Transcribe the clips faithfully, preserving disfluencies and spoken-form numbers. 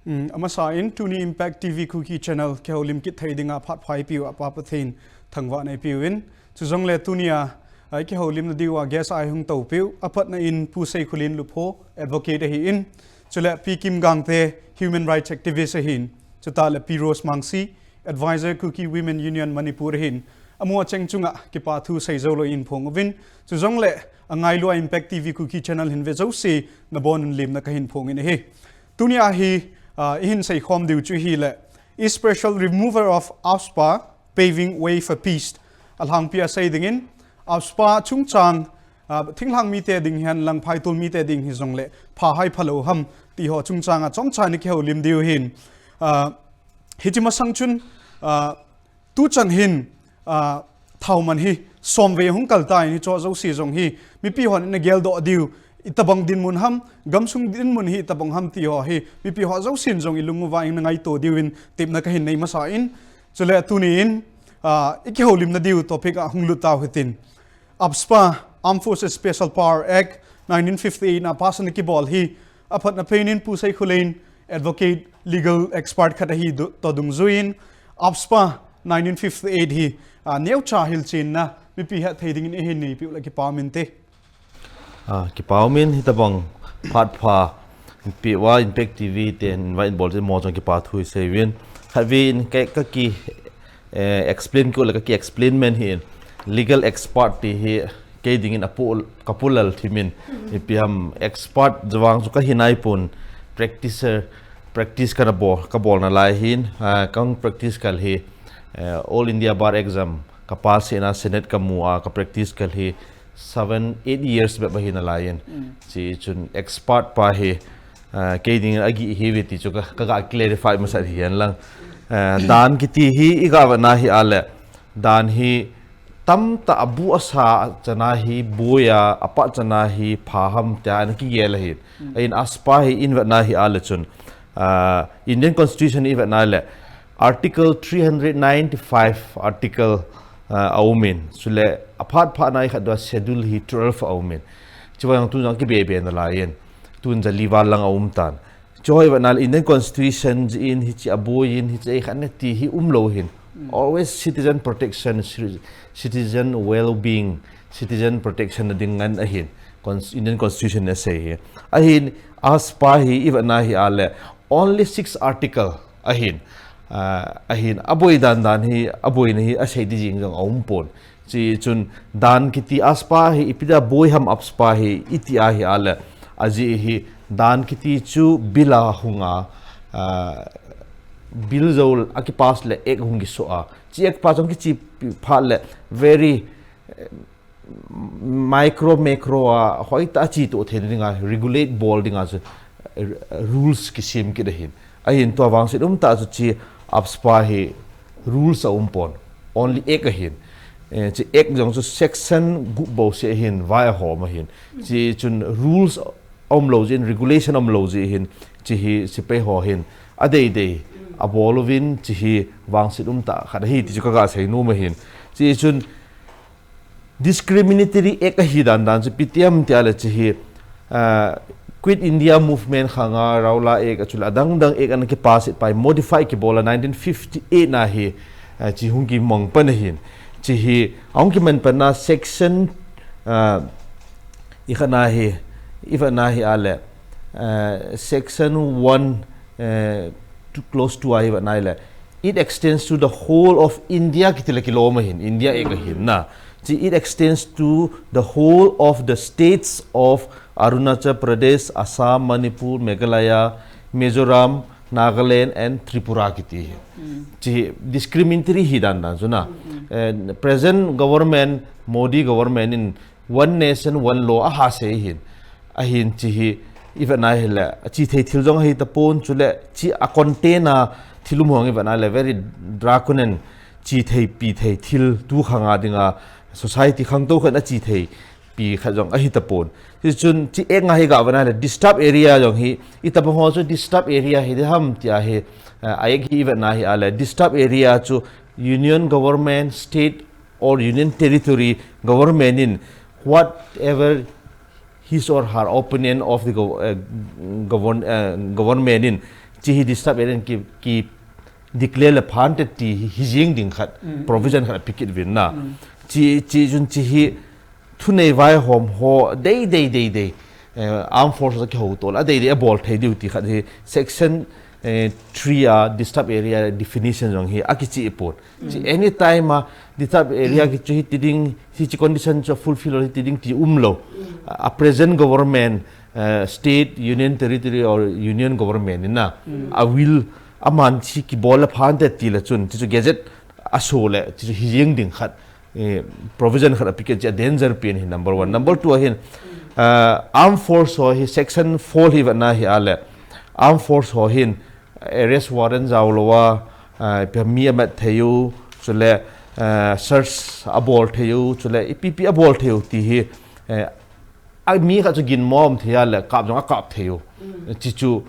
Um, amasa in tuni Impact T V Kuki Channel kihoulim kit thei dinga phat pha eipiu a Pa Pathen thangvahna eipiu in. Chujongle tunia, a, kihoulimna diuva guest a eihung toupiu, apatna in Pu Seikhulin Lupho, advocate ahin. Chule Pi Kim Gangte, human rights activist ahin. Chutah le Pi Rose Mangsi, advisor Kuki Women Union Manipur ahin. Amaho cheng chunga kipa thu seijou lou in phong uvin. Chujongle, angailua Impact T V Kuki Channel hin ve jouse, nabonun lemna kahin phong in ahi. Tunia hi, a, ihin seikhom diu chu hile, special removal of AFSPA paving way for peace. Alhangpi a sei dingin, AFSPA chungchang, a, thinglhang mite ding hihen lang phaitol mite ding hijongle, pha hai phalou ham, ti ho chungchang a chomcha in kihoulim diu ahin. A, hiche masang chun, a, tuchan hin, a, thao man hi, somvei hung kal tan hicho jouse jong hi, mipi hon ana geldoh diu, itobang dinmun ham, gamsung dinmun hi itobang ham ti ho hi, mipi ho jousen jong ilung uva in ngaito diuvin tepna kahin nei masa in. Chule tunin, a, ikihoulimna diu topic a hung lut tau hitin. AFSPA, Armed Forces Special Power Act, nineteen fifty-eight na pass ana kibol hi, apatna pen in Pu Seikhulin, advocate, legal expert khat ahi du-, toh dungjuiyin, AFSPA nineteen fifty-eight hi, a, neocha hilchenna, mipi hetthei dingin eihin neipiu le kipa um inte. A, kipa um in hitobang phat pha, ipi uva Impact T V ten invite bol cheh mo jong kipa thu isei uvin. Khatvei in kei kaki, eh, explain kit le kaki explain men hi in. Legal expert ti hi kei dingin apu, kapu lal thimin. Ipi ham expert jong chu kahi naipon practicer, practice kana bol, kabol nalai hin, a, kang practice kal hi, eh, All India Bar Exam, ka pass hina Senate kamu a, ka practice kal hi, seven, eight years bep ahi nalaiyin. Chuchun expert pa hi, a, kei dingin agih ahiuve ti chu ka, ka ga clarify masat hihen lang. A, dan kiti hi iga vetna hi a le, dan hi tamtah abu asa chana hi boi a, apah chana hi pha ham tia ana kigel ahin. Ahin AFSPA hi ihin vetna hi a le chun, a, Indian Constitution ihin vetna le, Article three hundred ninety-five article, a, aumin. Chule, aphat phat na ikhat dua schedule hi twelve aumin. Chua jong tun jong kibe be nalaiyin. Tun jali val lang aum tan. Chua ihin vetna le Indian Constitution jeh in hiche aboiyin, hiche eikhat na ti hi umlou hin. Always citizen protection, ci-, citizen well-being, citizen protection na ding ngen ahin. Cons-, Indian Constitution in asei hi. Ahin, AFSPA hi ihin vetna hi a le, only six article ahin, a, ahin, aboi dan dan hi, aboina hi asei ding jing jong aumpon. Chuchun dan kiti AFSPA hi, ipi dia boi ham AFSPA hi, iti ahi a le, ajeh hi dan kiti chu bill a hung a, a, bill jou a kipass le act hung kisoh a. Hiche act pa chu hung kiche phat le very, eh, micro, macro a, hoitah a cheto thei dinga, regulate bol dinga chu, eh, rules kisem kit ahin. Ahin tua vangset umtah chu hiche AFSPA hi rules aumpon, only act ahin. Eh, hiche act jong chu section gup bouseh ahin, vai ahom ahin. Chuchun rules aumlou jeh in, regulation aumlou jeh hin, hiche hi sepai ho hin, adei dei, abol uvin, hiche hi vangset umtah khat ahi, ti chu ka ga seinom ahin. Chuchun, discriminatory act ahi dan dan chu ipi ham tia le hiche hi, ah, Quit India Movement khang a Rowlatt Act a chule adang dang act ana kipass pa hi modify kibol a nineteen fifty-eight na hi, ah, hiche hung kimang pan ahin. Hiche hi, ahung kimang pan na section, ah, ikhat na hi, ivet na hi a le, ah, section one, eh, to clause two a ivet na hi le, it extends to the whole of India kiti le kilom ahin, India Act ahin na. Hiche it extends to the whole of the states of Arunachal Pradesh, Assam, Manipur, Meghalaya, Mizoram, Nagaland and Tripura kiti hi. Hiche discriminatory hi dan dan chu na. Eh, present government, Modi government in one nation, one law aha sei hin. Ahin hiche hi, ivet na hi le, ache thei thil jong ahi tapon, chule hiche a content a thil um ho ivet na le, very draconian, che thei, pe thei, thil tu khang a dinga, society khangtou khat in ache thei, pe khat jong ahi tapon. Chuchun hiche act a hi ga vet na le, disturbed area jong hi, itobang ho chu disturbed area hi ding ham tia hi, eh, a act hi ivet na hi a le, disturbed area chu Union government, state or union territory government in whatever his or her opinion of the gov-, eh, govern-, eh, government in chi hi disturb area ki, ki declare le phante ti hi, hi jing ding khat, provision khat api kit uvin na. Chi, chi chun chi hi thunei vaihom ho dei, dei, dei, dei, eh, armed force a kihou tol a dei, dei, abol thei diu ti khat hi section, eh, three a disturb area definition jong hi akichi pon. Chi anytime a disturb area kichu hiti ding, hichi condition chu fulfill hiti ding ti umlou. A present government, eh, state, union territory or union government in na, a will, aman chi kibol le phante ti le chun, chi chu gazette aso le, chi chu hi jing ding khat, eh, provision khat api kit, chi a danger pen hi number one. Number two a hin, eh, armed force ho hi section four hi vetna hi a le, armed force ho hin arrest warrant jao lou a, eh, ipi mi amat thei u, chule, eh, search abol thei u, chule ipi pi abol thei u ti hi, eh, a mi khat chu ginmo um thei a le kap jong akap thei u. Chi chu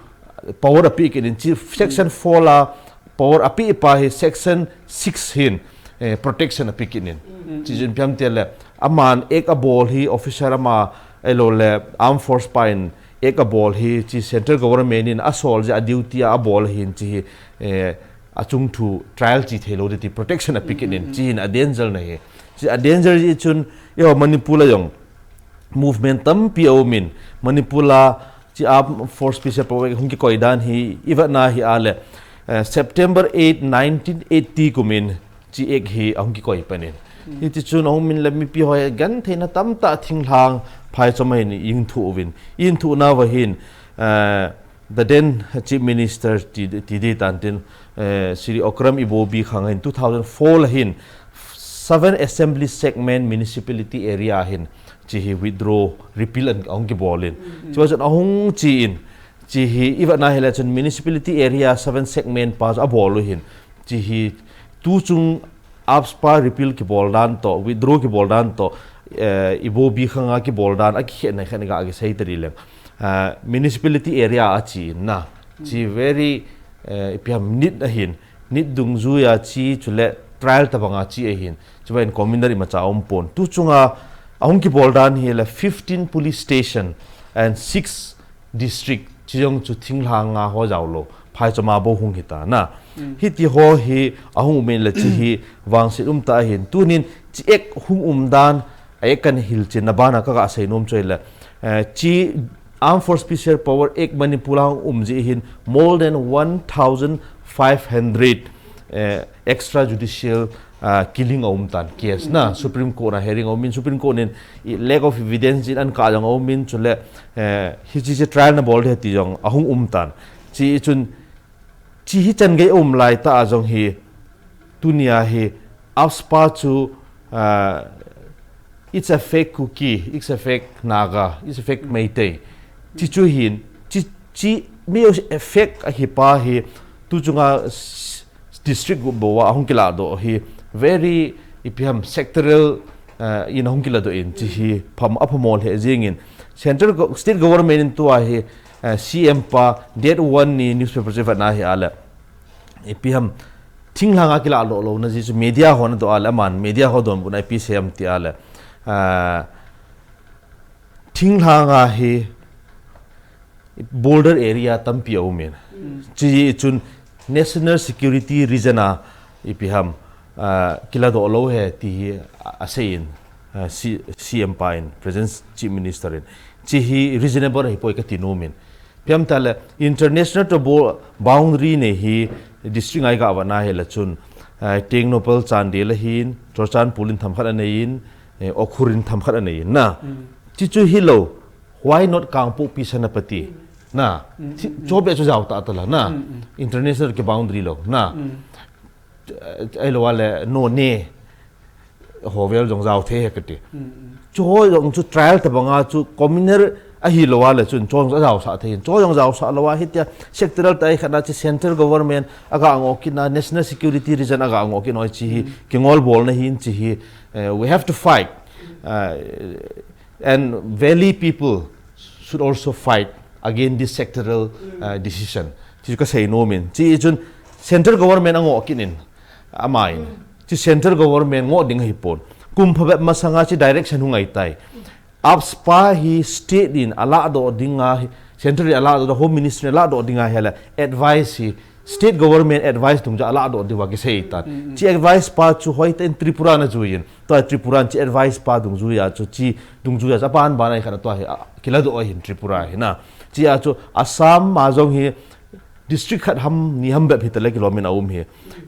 power api kit in, chi section four la power api pa hi section six hin, eh, protection api kit in. Chi chun ipi ham ti le, aman act abol hi officer ama, ahilou le armed force pa in act abol hi chi central government in asol jeh a duty a abol hin chi hi, eh, achung thu trial chi thei lou ding ti protection api kit in, chi hin a danger na hi. Chi a danger jeh chun, eiho Manipur la jong movement tampi aum in, Manipur la chi armed force special power hung kikoi dan hi i vetna hi a le, eh, September eight, nineteen eighty kum in chi act hi ahung kikoi pan in. Hiti chun ahung um in le mipi ho hi gentheina tamtah thinglhang phaichom a hin i inthu uvin. I inthu nauva hin, eh, the then Chief Minister ti, ti ding tan tin, eh, Shri Okram Ibobi Khang hin two thousand four la hin seven assembly segment municipality area hin chi hi withdraw, repeal an, ahung kibol in. Chi va chun ahung chi in, chi hi i vetna hi le chun municipality area seven segment pa chu abol u hin. Chi hi tu chung AFSPA repeal kibol dan toh, withdraw kibol dan toh, eh, Ibobi Khang a kibol dan, akikhen na khen ga kisei tadi leng. Eh, municipality area a chi in na. Chi very, eh, ipi ham nit ahin, nit dungjui a chi chule trial tabang a chi ahin. Chi va in commander imacha um pon. Tu chunga ahung kibol dan hi le fifteen police station and six district chi jong chu thinglhang nga ho jao lou, phaichom a bou hung hita na. Hiti ho hi ahung um in le chi hi vangset um tah ahin. Tunin chi act hung um dan a act kan hilchen na bana ka ga sei nom chu le, eh, chi Armed Force Special Power Act Manipur a hung um jeh hin more than one thousand five hundred, eh, extrajudicial ah, killing aum tan case na, Supreme Court a hearing aum in, Supreme Court in i lack of evidence in an kah jong aum in, chule, eh, hichi chi trial na bol ding ti jong ahung um tan. Chi chun, chi hi chan gei aum lai tah a jong hi, tunia hi, AFSPA chu, ah, it's a fake Kuki, it's a fake Naga, it's a fake Meitei. Chi chu hin, chi, chi mi a fake ahi pa hi, tu chunga s-, district gup bou a hung kilah doh hi very ipi ham sectoral, eh, in hung kilah doh in chi hi pham, aphamol he jing in central go-, state government in tua hi, eh, C M pa date one ni newspaper chu vetna hi a le ipi ham thinglhang a kilah doh lou na ji chu media ho na doh a le aman media ho donbut na ipi C M ti a le, eh, thinglhang a hi border area tampi aum in. Chi chun national security reason a ipi ham, ah, kilah doh lou he ti hi a, asei in, ah, C-, C M pa in, President Chief Minister in. Chi hi reasonable hi poi kati nom in. Ipi ham ti a le international to bo-, boundary nei hi district ngai ga vetna hi le chun, ah, Tengnoupal Chandel ahin, Churachandpur in themkhat anei in, eh, Ukhrul in themkhat anei in na. Chi chu hilou, why not Kangpokpi Senapati? Na, thi-, chu beh chu jao tah tah la na. International ki boundary lou na. Eh, ahilou a le Noney ho vel jong jao thei he kati. Chu jong chu trial tabang a chu communal ahilou a le chun chu jong jaosah thei. Chu jong jaosah lou a hitia sectoral tah a khat na chi central government aga ngoh kit na national security reason aga ngoh kit na chi hi kingol bol na hin chi hi, eh, we have to fight. Eh, And valley people should also fight against this sectoral, uh, decision. Chi ka sei nom in. Chi chun central government a ngoh kit in. Ama in. Chi central government ngoh ding hi pon. Kum phabep masanga chi direction hung ai tai. AFSPA hi state in alah doh ding a hi Central in aladoh, the Home Ministry in aladoh ding ahile, advice hi, state government advice dungjuiya aladoh diuva kisei tan. Chi advice pa chu hoitah in Tripura in ajuiyin. Tua Tripura in chi advice pa dungjuiya chu, chi dungjuiya chu aban ban a hi khat a tua hi, a, kiladoh ahin Tripura hi na. Chia chu Assam a jong hi district khat ham ni ham bep hitale kilomin aum hi.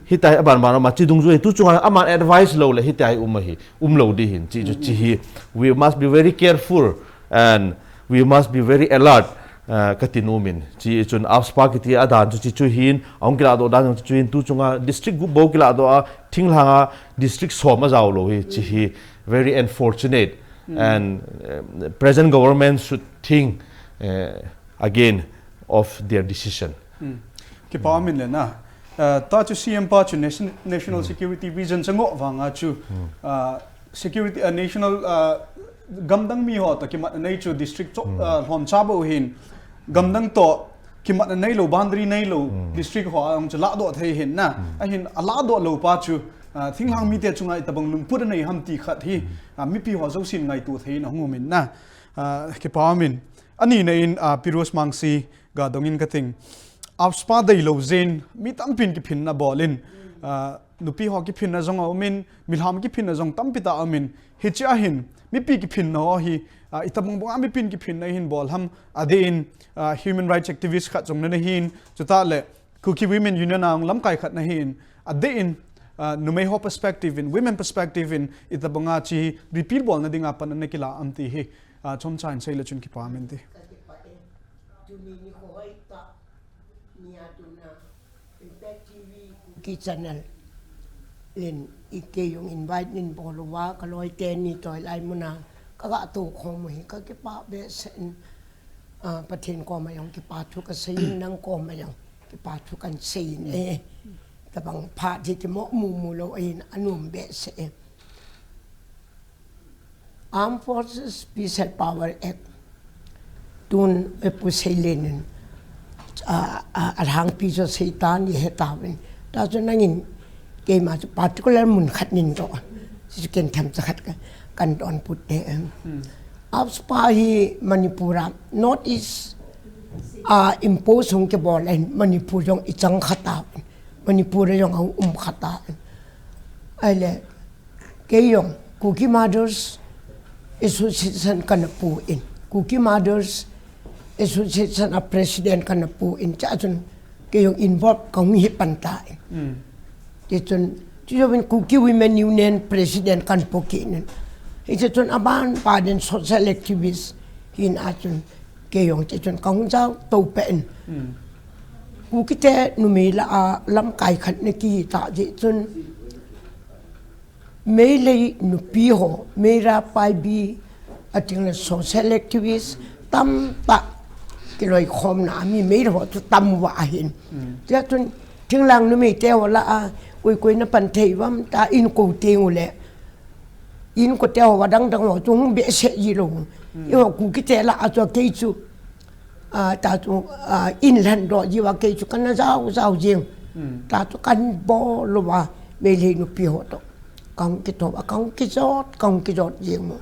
Hitia hi aban ban a um a, chi dungjuiya hi tu chunga aman advice lou le hitia hi um ahi, umlou ding ahin. Chi chu chi hi, we must be very careful and we must be very alert, uh, kati nom in. Chi chun AFSPA kiti a dan chu chi chu hin, ahung kiladoh dan chu chi chu hin, tu chunga district gup bou kiladoh a, thinglhang a district som ajao lou hi, chi hi very unfortunate. And, uh, present government should think, uh, again of their decision. Kipa umin le na. Uh, tua chu C M pa chu nation, national security vision chu angoh vang a chu, uh, security, uh, national, uh, gamdang mi ho toh kimatna nei chu district chu, uh, lhomcha bou hin, gamdang toh kimatna neilou, boundary neilou district ho a jong chu ladoh thei ahin na. Ahin aladoh lou pa chu, uh, thinglhang mite chunga itobang lungput anei ham ti khat hi, uh, mipi ho jousen ngaito thei in ahung umin na. Uh, kipa umin. Ani na in, uh, Piroz Mangsi ga dong in kating. AFSPA deilou jeh in mi tampin kiphinna bol in, uh, nupi ho kiphinna jong aumin, milham kiphinna jong tampi tah aumin. Hichea hin, mipi kiphinna ho hi, uh, itobang banga mipin kiphinna hin bol ham, adeh in, uh, human rights activist khat jong nana hin, chutah le Kuki Women Union a lamkai khat nahin, adeh in, uh, numei ho perspective in, women perspective in, itobanga chi repeal bolna dinga pan ana kila am ti hi, uh, chomcha in sei le chun kipa umin ti. Tuni nikho hoitah nia tuna Impact T V Kuki channel in kei jong invite neibol uva, kaloi teni toh hilai muna kaga toukhom u hi kakipah behseh in, ah, Pathen koma jong kipa thu kasei in, nang koma jong kipa thu kahin sei in, eh, tabang phat hi kimo mumu lou ahin anom behseh e. Armed Forces Peace and Power Act. Tun, eh, Pu Seilen in, a, a, alhangpi chu seitan ihet tauvin. Tua chu nangin keima chu particular mun khat nin toh. Chu ken themcha khat ka, kahin donbut e. AFSPA hi Manipur a, North East a impose hung kibol in Manipur jong ichang kha tauvin. Manipur a jong aum kha tauvin. Ahile, kei jong Kuki Mothers Association kana pu in, Kuki Mothers Association a president kana pu in, chua chun kei jong involve kahung hi pan tan. Tichun, chu jouvin Kuki Women Union president kana pu kit in. Hiche chun aban pa den social activist hina chun, kei jong tichun kahung jao to pen. Kukite numei lah a lamkai khat nakihi ta jeh chun, Meitei nupi ho, Meira Paibi, ating le social activist, tamtah kiloikhomna mi Meitei ho chu tam uva ahin. Tia chun, thinglhang numei te ho lah a, koi koi na pan thei uvam, ta inko teng ule. Inko te ho adang dang ho chu hung behseh ji lou. Eiho Kuki te lah a chu kei chu, ah, ta chu, ah, in lhen doh ji uva kei chu kana jao jao jing. Ta chu kahin bol uva, Meitei nupi ho toh. Kahung kithouva, kahung kijot, kahung kijot jing mo.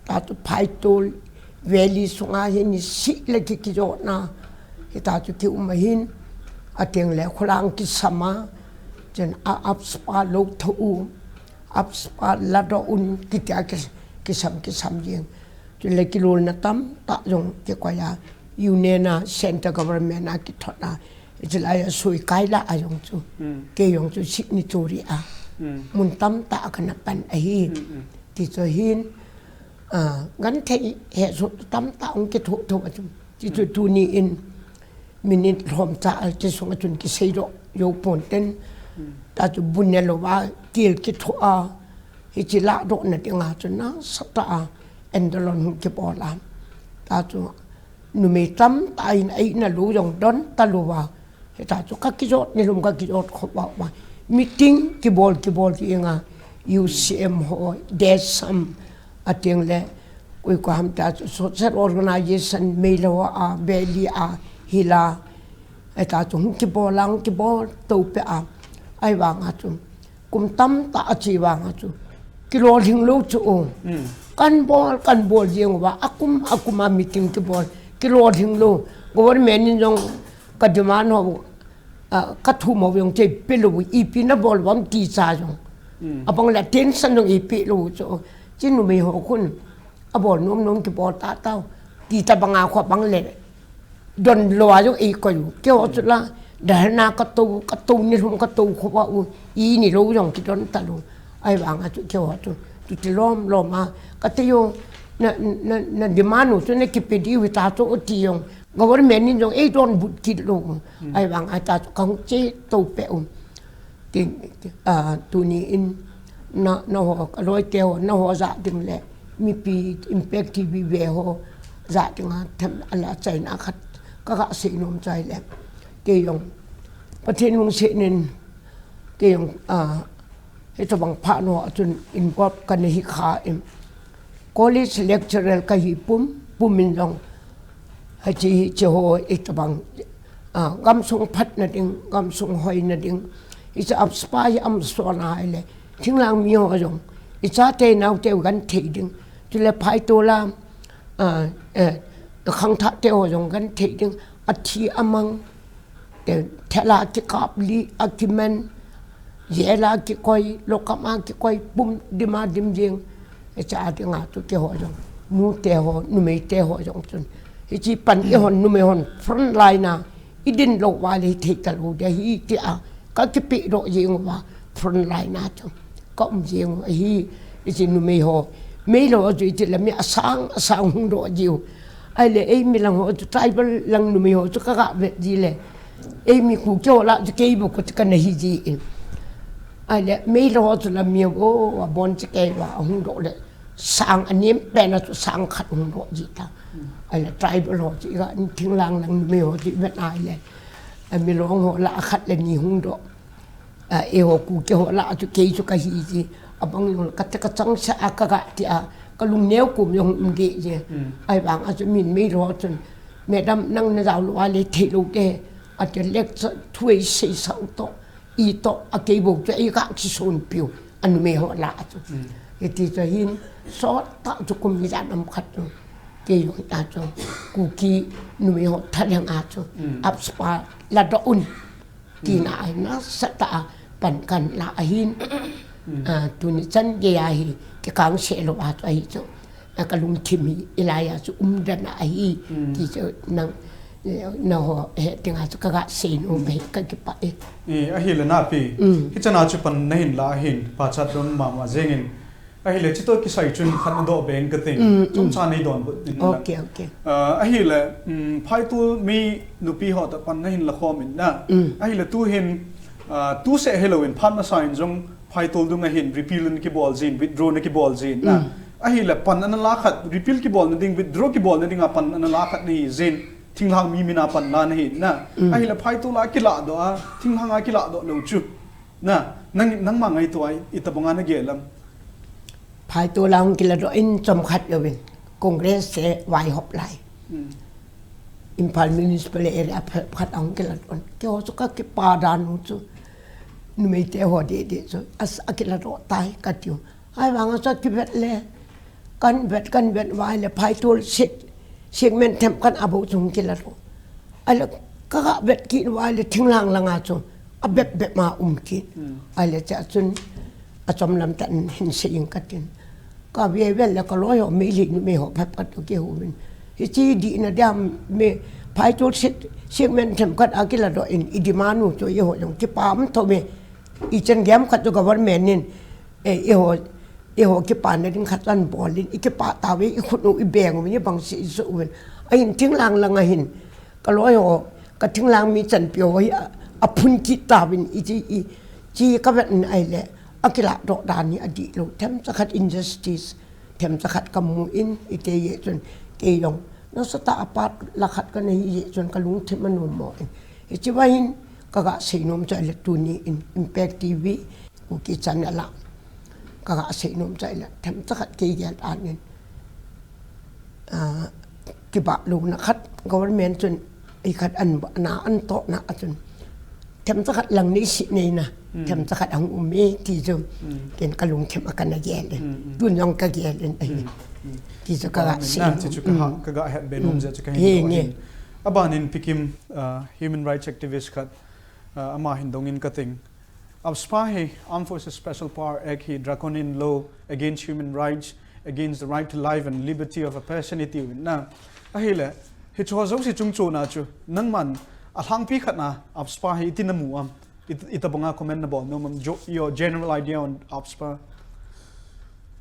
Ta chu Phaitol Valley sunga hi nisih le ki kijotna. Hita chu kium ahin, ateng le kholang kisam a, chun a AFSPA lou tho u, AFSPA ladoh un kitia ki, kisam, kisam jing. Chule kilolna tamtah jong kikoi a, Union a, Centre Government a kithot a, chulai a sui kai lah a jong chu. Kei jong chu signatory a. Mun tamtah a kana pan ahi. Ti chu hin, ah, genthei hesoh tamtah hung kitho tho a chu. Ti chu tuni in, minute lhomcha a kisung a chun kisei doh jou ponte. Ta chu bu ne louva, kil kitho a, hiche ladohna dinga chu nasatah a, andolon hung kibol a. Ta chu numei tamtah in a ina lou jong don talouva. Hita chu kakijot, nilum kakijot khop uva. Meeting kibol, kibol ti inga, U C M ho, DESAM, ateng le, koi koi ham ta chu social organization, Meitei ho a, Valley a, Hill a, Hita chu hung kibol a, hung kibol to pe a. Ahivanga chu, kum tamtah a che vanga chu, kilolhing lou chu o. Kan bol, kan bol jeng uva, akum, akum a meeting kibol, kilolhing lou. Government in jong ka demand ho, ah, ka thum ho jong chei pe lou, ipi na bol uvem ti cha jong. Hmm. Abang le attention jong ei pe lou chu. Chu numei ho khun abol nom nom kibol ta tao. Ti tabang a kho bang le don lou a jong ei koi u. Keiho chu la, dharna ka to, ka to ni lhum ka to kho ba u. I ni lou jong kidon ta lou. Ahivang a chu keiho chu, chu ti lom lom a. Ka ti u, na, na, na demand u chu na kipe diu hita chu u ti jong. Government in jong ei donbut kit lou. Hmm. Ahivang a ta chu ka hung che to pe u. Ti, ti, ah, tuni in na, na ho, ka loi te ho, na ho ja ding le, mipi Impact T V ve ho ja ding a them a la chaina khat ka ga sei nom chai le. Kei jong Pathen lungset in kei jong, ah, hitabang phat ho a chun involve ka na hi kha in. College lecturer ka hi pum, pum in jong. Hiche, hiche ho hitabang, ah, gamsung phatna ding, gamsung hoina ding. Hiche AFSPA hi um sona hile. Thinglhang mi ho jong. I chate nao teu genthei ding. Chule phaitol a, ah, eh, khangthah te ho jong genthei ding. Athi amang. Te, thela kikap li, akiman, jela kikoi, lokam a kikoi, pum dima dim jing. Hiche a dinga chu keiho jong. Nu te ho, numei te ho jong chun. Hiche pan eihon, numei hon, front line a. I din lou uva le hithei talou ding ahi tia. Ka kipe doh jing uva, front line a chu. Ka um jing u ahi, hiche numei ho. Meilhei ho chu iti le mi asang, asang hung doh ji u. Ahile, ei mi lang ho chu tribal lang numei ho chu ka ga vet ji le. Ei mi Kuki ho lah chu kei bou kati ka na hi ji in. Ahile, Meilhei ho chu la mi ho, abon chu kei uva, ahung doh le. Sang anem pen a chu sang khat hung doh ji ta. Ahile, tribal ho chu i ga thinglhang lang numei ho chu i vet ahile. A Milong ho lah a khat le ni hung doh. A, eiho Kuki ho lah a chu kei chu ka hi ji. Abang jong ka te ka chang sa a ka ga ti a, ka lungneo kum jong um deh ji. Hmm. Ahivang a chu min Meilhei ho chun, "Madam, nang na jao lou a le thei lou te." A ti lecture thu ei sei sa u toh, i toh, a kei bou chu ei ga kisonpi u, a numei ho lah a chu. Hmm. Hiti chu hin, sot tah chu kum ijat ham khat chu. Kei jong ta chu, Kuki numei ho thalheng a chu, Hmm. AFSPA la doh un. Tina ahi nasatah a pan kana la ahin. Mm. Ah, tuni chan gei a hi, kikang seh lou a chu ahi chu. A ka lungthim hi, i lai a chu umdan ahi. Mm. Ti chu nang, eh, na ho, he, tinga chu ka ga sei nom e, ka kipah e. Eh, ahile na pi. Mm. Hichan a chu pan na hin la ahin, pachat don mama jeng in. Ahile, chutoh kisai chun khat na doh beng ka ting. Mm, mm. Chomcha nei donbut in la. Ok, ok. Ah, ahile, mm, phaitol mi nupi ho toh pan na hin la khom in na. Mm. Ahile, tu hin, ah, tu seh hilou in phat masa in jong phaitol dung a hin repeal na kibol jin, withdraw na kibol jin na. Mm. Ahile, pan ana la khat, repeal kibol na ding, withdraw kibol na ding a pan ana la khat na hi jin, thinglhang mi min a pan la na hi na. Mm. Ahile, phaitol a kilah doh a, thinglhang a kilah doh lou chu. Na, nang, nangma ngaito a, itabang a na gel em? Phaitol a hung kila doh in chomkhat jouvin. Congress te vaihop lai. Hmm. Imphal Municipal Area phat, phat a hung kila doh in. Keiho chu ka kipa dan u chu. Numei te ho deh deh chu. As, a kila doh tai ka tiu. Ahivang a chu a kivet le. Kan vet, kan vet uva ahile phaitol sek, segment themkhat a bou chu hung kila doh. Ahile ka ga vet kit uva ahile thinglhang lang a chu a bep bep ma um kit. Hmm. Ahile chua chun a chomlam tah in hin sei ing ka tin. Ka ve vel le ka loi ho Meitei numei ho phat phat u kihou vin. Hiche dihna dia mi phaitol sek, segment themkhat a kila doh in i demand u chu eiho jong kipa um thou ve. I chan gei ham khat chu government in, eh, eiho Eiho kipana ding khat lan bol in, i kipa tauve, i khut u, i beng u, i bang seh i soh uvin. Ahin thinglhang lang ahin, ka loi ho, ka thinglhang mi chanpi ho hi a, a phun kit tauvin, i chi, i chi ka vet in ahile, a kilah doh dan hi a dihlou, themcha khat injustice, themcha khat ka mu in, i te ye chun, kei jong, nasatah a pat la khat ka na hi ye chun, ka lungthim a nom mo in. Hiche va hin, ka ga sei nom chu ahile tuni in, Impact T V, Kuki channel a, ka ga sei nom chu ahile, themcha khat kei gel dan in. Ah, kibah louna khat, government chun, ei khat an, na an tohna a chun. Themcha khat lang nei sih nei na, Hmm. Themcha khat ahung um e, ti chu, Hmm. ken ka lungthim a ka na gel in. Hmm, hmm. Tun jong ka gel in, ahi. Hmm, hmm. Ti chu ka ga Government sei na, nom. Ti chu ka ha, Hmm. ka ga het be nom Hmm. jeh chu ka He hin nge. Doh in. Abanin Pikim, uh, human rights activist khat, uh, ama hin dongin kating. AFSPA hi, Armed Forces Special Power Act hi draconian law against human rights, against the right to life and liberty of a person iti uvin na. Ahile, hichu ho jouse chungchon a chu, nangman alhangpi khat na AFSPA hi iti namu am. It, itobanga comment nabol nom am, jo-, your general idea on AFSPA.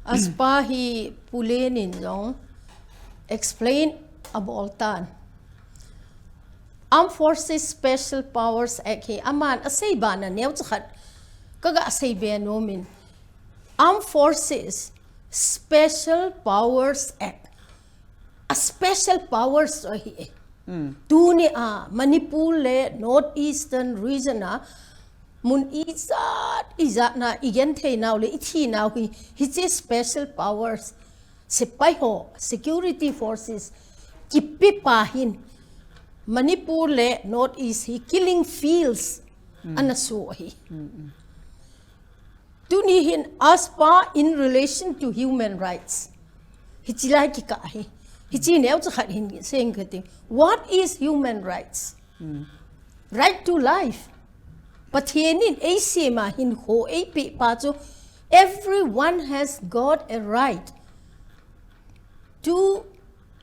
AFSPA hi Pu Len in jong explain abol tan. Armed Forces Special Powers Act hi aman asei bana neocha khat kaga sei be nom in. Armed Forces Special Powers Act. A special powers ahi e. Tuni a Manipur le North Eastern region a mun ijat ijat na igenthei nau le ithi nau hi, hiche special powers, sepai ho, security forces, kipe pa hin Manipur le North East hi killing fields ana su ahi. Tuni hin AFSPA in relation to human rights. Hichi lai kikah hi. Hichi neocha khat hin seng kating. What is human rights? Right to life. Pathen in eisema hinkho eipe pa chu, everyone has got a right to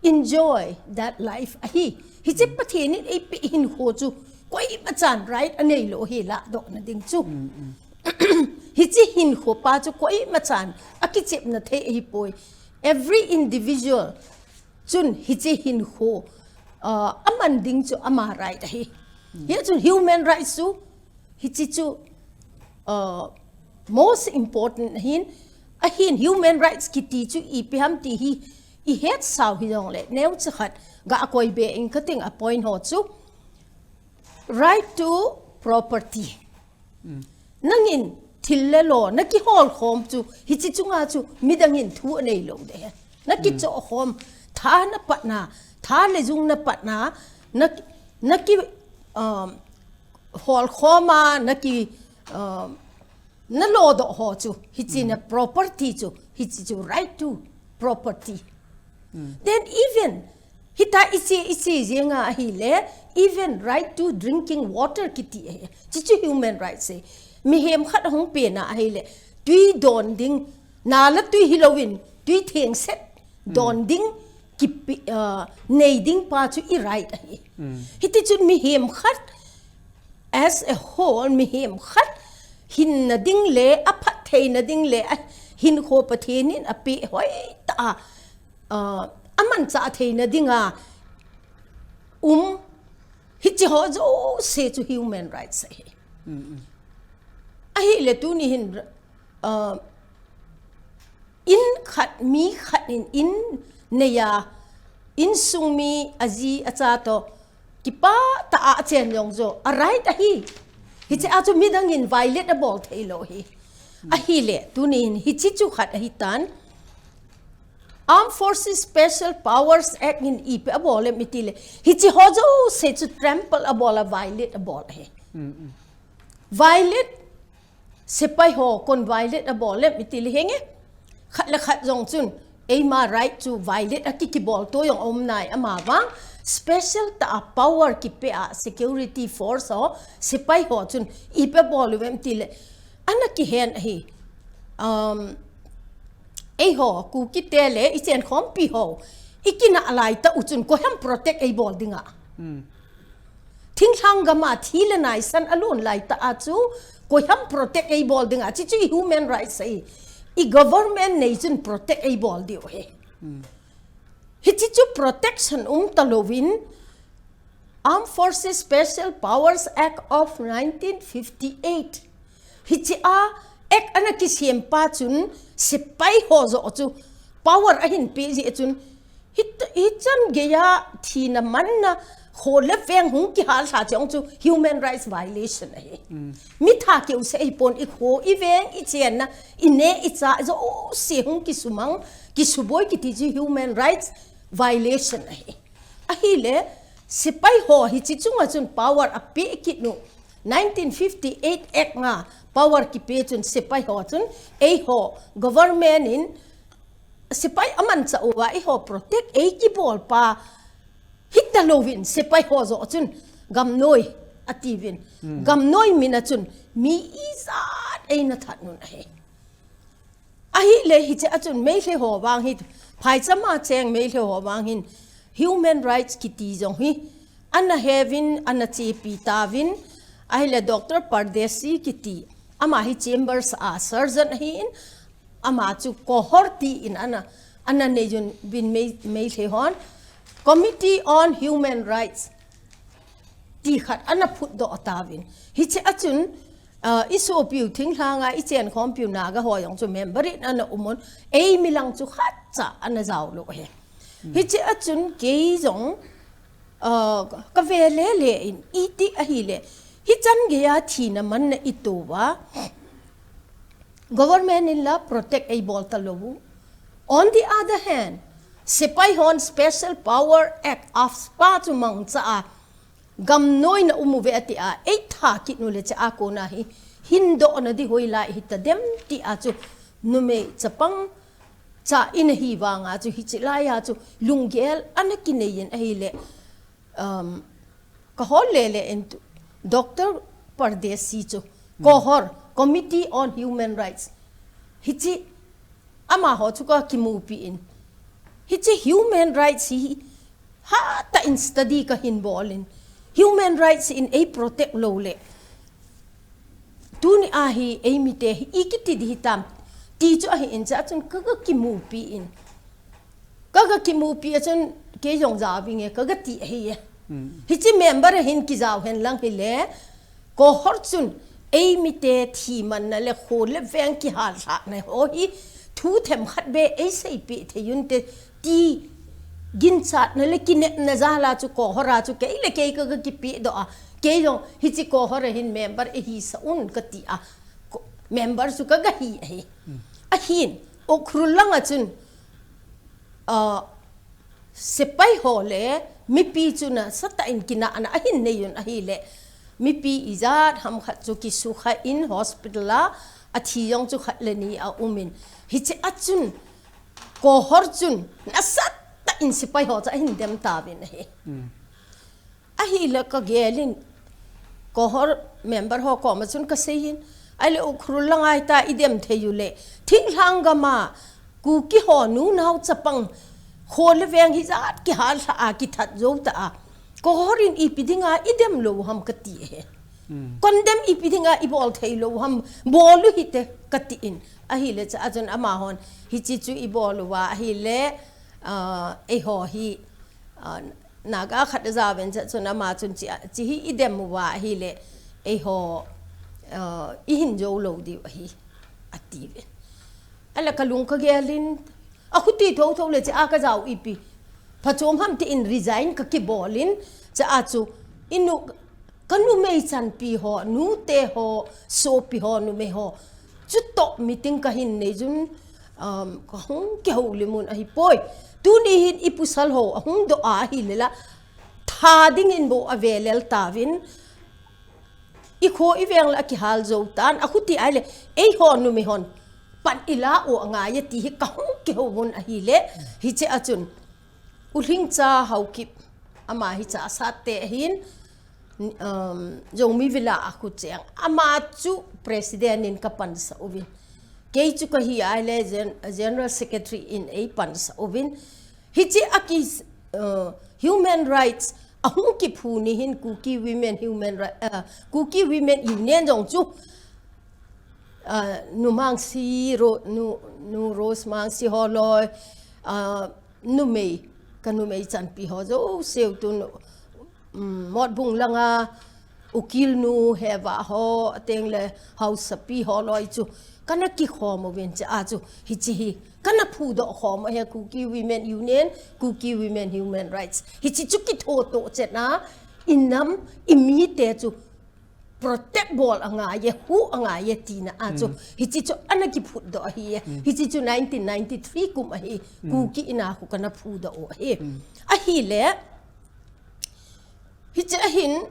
enjoy that life ahi. Hiche Pathen in eipe hinkho chu koima chan right anei lou hi ladoh na ding chu. Hiche hinkho pa chu koima chan akichepna thei ahipoi. Every individual chun hiche hinkho, uh, aman ding chu ama right ahi. Hichun human rights chu, hiche chu, uh, most important ahin, ahin human rights kiti chu ipi ham ti hi, ihet sau hijongle, neocha khat ga koi be in kating a point ho chu, right to property. Nangin thil le lo nakihol khom chu, hiche chunga chu midang in thu anei lou de. Nakichoh khom, tha napatna, tha le jung napatna, na, naki, um, hol khom a, naki, um, nalodoh ho chu, hiche na property chu, hiche chu right to property. Then even, hita iche, iche jenga ahile, even right to drinking water kiti ahi. Hichu human rights ahi. Mihem khat hung pena ahile, tui don ding, na la tui hilouvin, tui thengset don ding, kipe, uh, nei ding pa chu i right ahi. Hiti chun mihem khat, as a whole, mihem khat hinna ding le, aphat theina ding le, ahinkho Pathen in ape hoitah a, uh, amanchah theina dinga um, hiche ho jouse chu human rights ahi. Ahile tuni hin, uh, in khat, mi khat in, in neiya, insung mi aji acha to, kipah tah a achen jong chu a right ahi. Hiche a chu midang in violate abol thei lou hi. Ahile, tuni hin hiche chu khat ahi tan. Armed Forces Special Powers Act in ipi abol em itile, hiche ho jouse chu trample abol a, violate abol ahi. Violate, sepai ho kon violate abol em itile henge. Khat le khat jong chun, eima right chu violate a ki, kibol to jong um nai ama vang. Special tah a power kipe a security force ho, sepai ho chun ipi abol uvem tile, ana kihen ahi. Um, eiho, Kuki te le, ichen khompi ho, ikinah lai tah u chun, koiham protect eibol dinga. Thinglhang gam a thi le naisan alon lai tah a chu, koiham protect eibol dinga. Hichu i human rights ahi. I government nei chun protect eibol diu ahi. Hiche chu protection um talouvin, Armed Forces Special Powers Act of nineteen fifty-eight. Hiche a act ana kisem pa chun sepai ho joh chu power ahin pe jeh chun, hit-, hichan geiya thina manna kho le veng hung kihal lha chong chu human rights violation ahi. Mi thah keu se ahipon, i kho, i veng, i chenna, i neh, i chah jouse hung kisumang, kisuboi kiti chu human rights violation ahi. Ahile, sepai ho hiche chunga chun power ape kit nu. Nineteen fifty-eight Act nga power kipe chun sepai ho chun, eiho government in sepai amanchah uva eiho protect eikibol pa Hita louvin, sepai ho joh chun, gamnoi, atiuvin. Hmm. Gamnoi min a chun, mi ijat eina that un ahi. Ahile hiche a chun Meitei ho vang hi, phaicham a cheng Meitei ho vang hin, human rights kiti jong hi, ana heuvin, ana chepi tauvin, ahile Doctor Pardesi kiti, ama hi Chambers a surgeon ahin, ama chu KOHUR tin ana, ana nei uvin Mei, Meitei hon, Committee on Human Rights, ti khat ana phutdoh tauvin. Hiche a chun, ah, i sopiu thinglhang a i chenkhompiu Naga ho jong chu member in ana um un, eimi lang chu khatcha ana jaolou ahi. Hmm. Hiche a chun kei jong, ah, ka ve lele in, iti ahile, hichan geiya thina manna i touva, government in la protect eibol talou u. On the other hand, sepai hon Special Power Act, AFSPA chu mangcha a, gamnoi na um uve ati a, eitha kit u le hiche a kona hi, hindoh na di hoilai hita dem ti a chu, numei chapang cha in ahi vang a chu, hiche lai a chu, lunggel ana kinei in ahile, um, ka hol lele in tu, Doctor Pardesi chu, Hmm. KOHUR, Committee on Human Rights. Hiche, amaho chu ka kimupi in. Hiche human rights hi, hatah in study ka hin bol in. Human rights in ei protect lou le. Tuni a hi, eimite hi, i kiti di hitam. Ti chu ahin hiche a chun ka, ka kimupi in. Ka, ka kimupi a chun kei jong jao vinge, ka, ka ti ahi e. Hmm. Hiche member a hin kijao hen lang hile, KOHUR chun eimite thi manna le kho le veng kihallhahna ho hi thu themkhat beh eiseipeh thei unte ti ginchatna le kinepna jal a chu KOHUR a chu kei le kei ka, ka kipehdoh a. Kei jong hiche KOHUR a hin member eihisah un ka ti a. Ko-, member chu ka, ka hi ahi. Hmm. Ahin, Ukhrul lang a chun, ah, sepai ho le mipi chu nasatah in kinahna ahin nei un ahile, mipi ijat ham khat chu kisukha in hospital a, athi jong chu khat le ni a um in. Hiche a chun, KOHUR chun nasatah in sepai ho chu ahin dem tauvin ahi. Hmm. Ahile ka gel in, KOHUR member ho koma chun ka sei in, ahile Ukhrul lang a hita i dem thei u le, thinglhang gam a, Kuki ho nunao chapang, kho le veng hijat kihallhah a kithat jou ta a, KOHUR in ipi dinga i dem lou ham ka ti ahi. Hmm. Condemn ipi dinga i bol thei lou ham, bol u hite ka ti in, ahile hiche a chun amahon, hiche chu i bol uva ahile, ah, eiho hi, ah, Naga khat a jaovin hiche a chun ama chun hiche, hiche hi i dem uva ahile, eiho, ah, i hin jou lou diu ahi, ati uvin. Ahile ka lung ka gel in, akhuti thotho le hiche a ka jao ipi phachom ham ti in resign ka kibol in, hiche a chu i nu, ka numei chanpi ho, nute ho, sopi ho, numei ho, chutoh meeting ka hin nei jun, um, ka hung kihoulim un ahipoi. Tuni hin i pasal ho ahung doh a ahile la, tha ding in bou ave lel tauvin, i kho i veng la kihal jou tan, akhuti ahile, eiho numei hon pan i la u angai e ti hi ka hung kihou un ahile, hiche a chun, U Lhingcha Haokip, ama hi Chassad te ahin, um, Zomi Village a khu cheng. Ama chu president in ka pansah uvin. Kei chu ka hi ahile gen-, general secretary in ei pansah uvin. Hiche a ki, uh, human rights ahung kiphu ni hin Kuki Women Human Ri-, uh, Kuki Women Union jong chu, uh, Nu Mangsi, Ro-, Nu, Nu Rose Mangsi holoi, uh, numei, ka numei chanpi ho jouse u tun, um, Motbung langa, Ukil nu, Heva ho, ateng le Haosapi holoi chu, kana kikhom uvin hiche a chu, hiche hi, kana phudoh khom u ahi Kuki Women Union, Kuki Women Human Rights. Hiche chu kithoto chet na, i nam, i mite chu, protect bol angai e, hu angai e tina a chu. Mm. Hiche chu ana kiphutdoh ahi e. Mm. Hiche chu nineteen ninety-three kum ahi. Mm. Kuki Inpi a khu kana phudoh u ahi. Mm. Ahile, hiche a hin,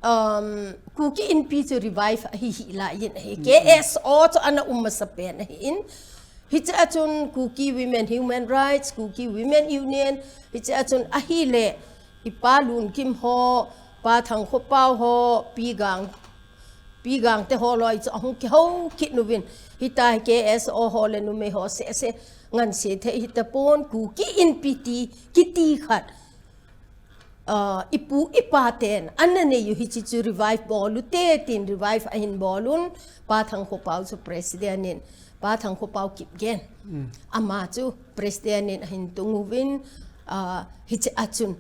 um, Kuki Inpi chu revive ahi hih lai in ahi. Mm, mm. K S O chu ana um masapen ahi in. Hiche a chun Kuki Women Human Rights, Kuki Women Union, hiche a chun ahile, i Pa Lunkim ho, Pa Thangkhopao ho, Pi Gang, Pi Gangte ho loi chu ahung kihou kit uvin. Hitia hi K S O ho le numei ho sese nganse thei hitapon, Kuki Inpi ti, kiti khat. Ah, ipu ipa ten ana nei u hiche chu revive bol u te tin revive ahin bol un, Pa Thangkhopao chu president in, Pa Thangkhopao Kipgen. Ama chu president in ahin tung uvin, ah, hiche a chun,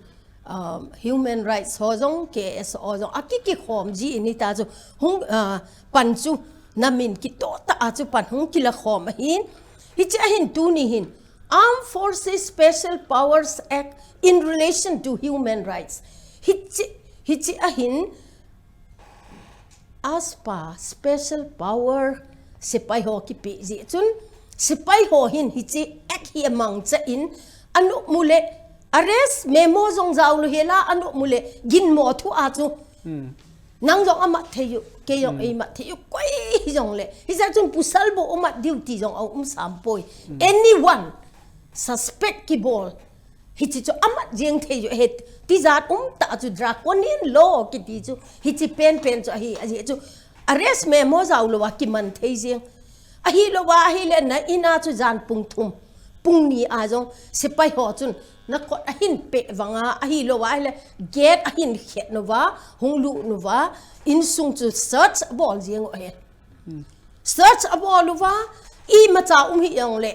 um, human rights ho jong, K S O jong, akikikhom ji in hita chu, hung, ah, pan chu, namin kitoh tah a chu pan hung kila khom ahin, hiche ahin tuni hin, Armed Forces Special Powers Act in relation to human rights. Hiche, hiche ahin, as per special power sepai ho kipe ji chun, sepai ho hin hiche act hi amangcha in, anu mule, arrest memo jong jao lou hela, anu mule, ginmo thu a chu. Nang jong amat thei u, kei jong eimat thei u, koi hijongle. Hijeh chun pasal bou amat diu ti jong aum sam poi. Anyone suspect kibol, hiche chu amat jeng thei u ahi. Tijat um tah chu draconian law kiti chu, hiche penpen chu ahi, ajeh chu arrest memo jao louva kiman thei jeng. Ahilou va, ahile na in a chu jan pung thum, pung ni a jong, sepai ho chun, na kot ahin peh vanga, ahilou va, ahile gate ahin khet uva, hung lut uva, insung chu search abol jeng u ahi. Search abol uva, imacha um hijongle,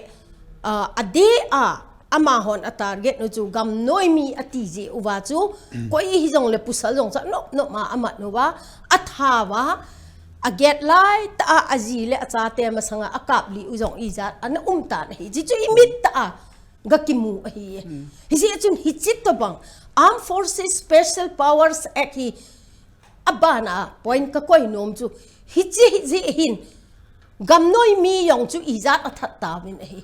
ah, adeh a, amahon a target u chu gamnoi mi ati ji uva chu, koi hijongle pasal jong chu nop nop a amat uva, atha uva, a gate lai tah a aji le achate masanga akap li u jong ijat ana um tan ahi. Hiche chu imit tah a ga kimu ahi. Hijeh chun hiche tobang Armed Forces Special Powers Act hi abana point kakoi nom chu, hiche hijeh hin gamnoi mi jong chu ijat athat tauvin ahi.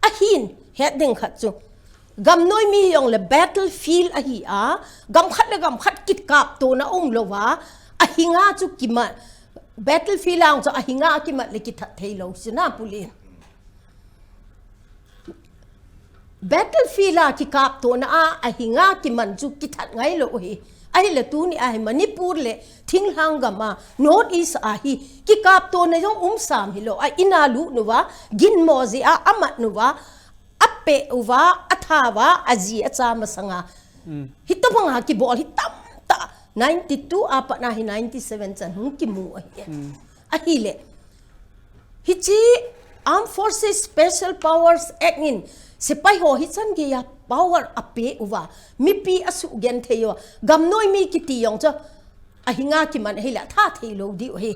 Ahin, het ding khat chu, gamnoi mi jongle battlefield ahi a, gam khat le gam khat kikaptona umlou va, ahinga chu kimat, battlefield a jong chu ahinga kimat le kithat thei lou chu na pulin. Battlefield a kikaptona a, ahinga kiman chu kithat ngailou u ahi. Ahile tuni a hi Manipur le thinglhang gam a, North East a hi kikaptona jong um sam hilou, a in a lut uva, ginmo jeh a amat uva, apeh uva, atha uva, aji acha masanga. Hitobang a kibol hi tamtah, ninety two a pat na hi ninety seven chan hung kimu ahi. Ahile, hiche Armed Forces Special Powers Act in sepai ho hichan geiya power ape uva, mipi asugenthei uva, gamnoi mi kiti jong chu ahinga kiman ahile atha thei lou diu ahi.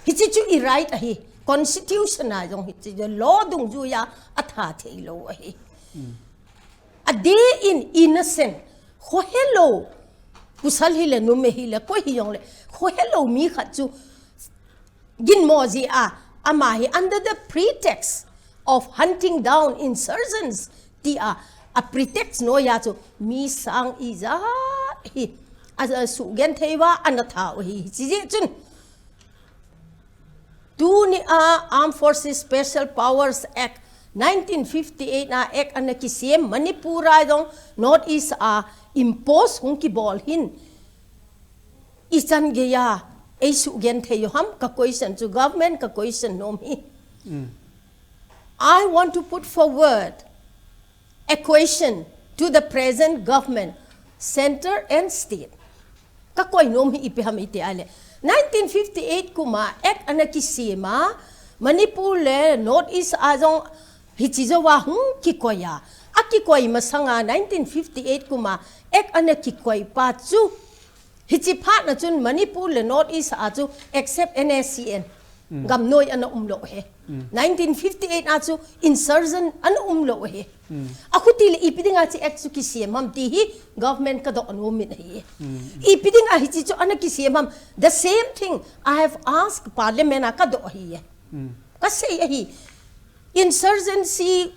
Hiche chu i right ahi, constitution a jong hiche chu law dungjuiya atha thei lou ahi. Adeh in innocent, khohelou, pasal hile numei hile koi hijongle, khohelou mi khat chu ginmo jeh a, ama hi under the pretext of hunting down insurgents tia, a pretext noiya chu mi sang ijat hi, a, asugenthei uva, ana tha u ahi, hijeh chun. Tuni a Armed Forces Special Powers Act, nineteen fifty eight a Act ana kisem, Manipur a jong, North East a impose hung kibol hin, ichan geiya eisugenthei u ham, ka question chu, government ka question nom hi. I want to put forward a question to the present government, centre and state. Kakoi nom hi ipi ham iti ahile, nineteen fifty eight kum a Act ana kisem a, Manipur le North East a jong hiche jouva hung kikoi a, akikoi masanga nineteen fifty eight kum a Act ana kikoi pa chu, hiche phat na chun Manipur le North East a chu except N S C N, gamnoi ana umlou ahi. Nineteen fifty eight a chu insurgent ana umlou ahi. Achuti le ipi dinga hiche Act chu kisem ham ti hi government kadoh nom in ahi. Ipi dinga hiche chu ana kisem ham? The same thing I have asked Parliament a, kadoh ahi. Kasei ahi. Insurgency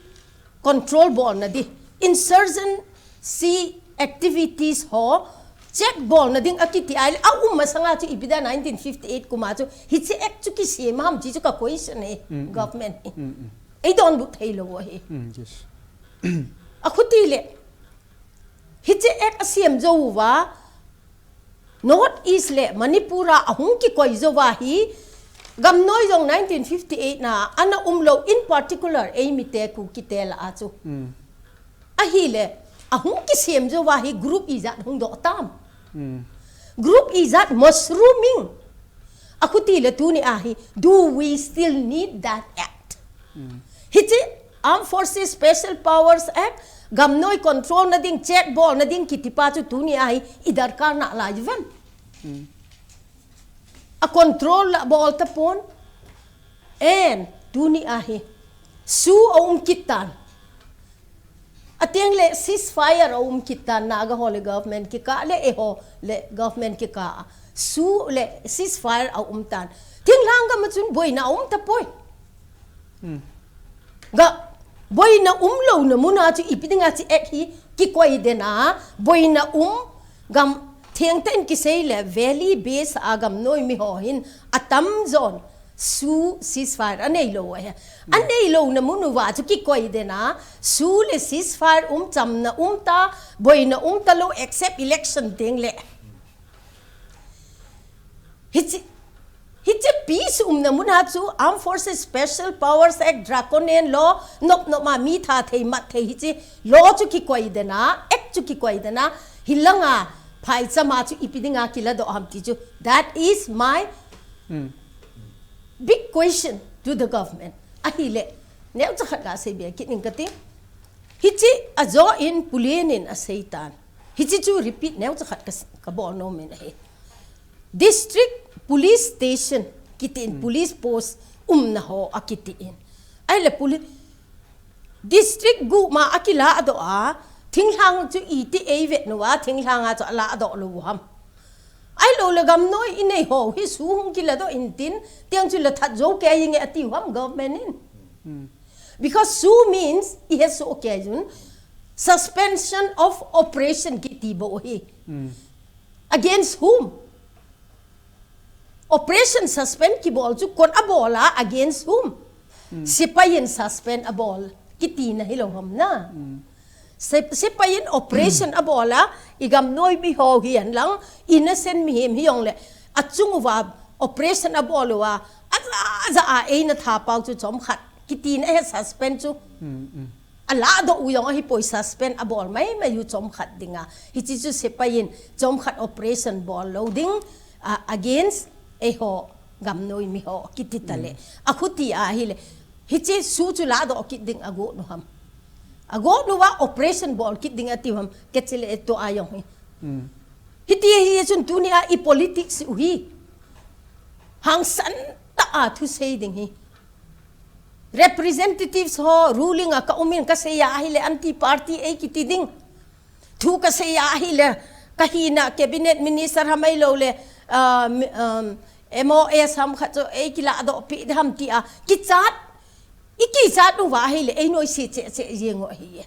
control bolna di, insurgency activities ho Check bolna ding akiti ahile, aum masanga chu ipi dia nineteen fifty-eight kuma chu hiche act chu kisem ham ti chu ka question e, government hi. Eidonbut theilou ahi. Akhuti le, hiche act asem jou uva, North East le Manipur a ahung kikoi jouva hi, gamnoi jong nineteen fifty-eight na ana umlou, in particular eimite Kukite lah a chu. Ahile, ahung kisem jouva hi group ijat hung doh tam. Group ijat mushrooming. Akhuti le tuni ahi, do we still need that act? Hiche Armed Forces Special Powers Act, gamnoi control na ding, check bolna ding kiti pa chu tuni ahi, idarkar nalai uvem? A control la bol tapon. En, tuni ahi, SoO aum kit tan. Ateng le ceasefire aum kit tan, Naga ho le government kikah le eiho le government kikah a SoO le ceasefire aum tan. Thinglhang gam a chun boina aum tapoi. Ga, boina umlouna muna chu ipi dinga hiche act hi kikoi den a, boina um gam thengtah in kisei le valley base a gamnoi miho hin atamjon SoO ceasefire aneilou ahi. Aneilouna mun uva chu kikoi den a, SoO le ceasefire um, chamna um ta, boina um talou, except election teng le. Hiche, hiche peace umna muna chu Armed Forces Special Powers Act, Draconian Law, nop nop a mi tha thei mat thei hiche law chu kikoi den a, act chu kikoi den a, hilanga phaicham a chu ipi dinga kiladoh ham ti chu. That is my big question to the government. Ahile, neocha khat gasei be kit ning kati. Hiche ajo in Pu Len in asei tan. Hiche chu repeat neocha khat ka, kabol nom in ahi. District Police Station kitin, police post umna ho akitin. Ahile police district gup ma akiladoh a, thinglhang chu iti eivet uva, thinglhang a chu aladoh lou ham? Ahilou le gamnoi inei ho hi SoO hung kiladoh intin, tiang chu lathat jou kei inge atiu ham government in? Because SoO means, ihet soh kei jun, suspension of operation kiti bou ahi. Against whom? Operation suspend kibol chu koin abol a, against whom? Sepai in suspend abol kitina hilou ham na. Se-, sepai in operation abol a, igamnoi miho hihen lang, innocent mihem hijongle, achung uva operation abol uva, aja, aja a eina thapau chu chomkhat kitina ahi, suspend chu. Aladoh u jong ahipoi, suspend abol maimai u chomkhat dinga. Hiche chu sepai in chomkhat operation bol lou ding, a, against eiho gamnoi miho kiti tale. Akhuti ahile, hiche SoO chu ladoh kit ding agot u ham? Agot uva operation bol kit ding atiu ham, kechile eto a jong hi. Hiti ahi chun tunia i politics u hi hangsan tah a thusei ding hi. Representatives ho, ruling a ka um in kasei a ahile anti party ei kiti ding. Thu kasei a ahile, kahina cabinet minister ham ahilou le, ah, mi-, um, M O S ham khat chu ei kiladoh pi ding ham tia kichat, i kichat uva ahile, ei noise cheh cheh jeng u ahi.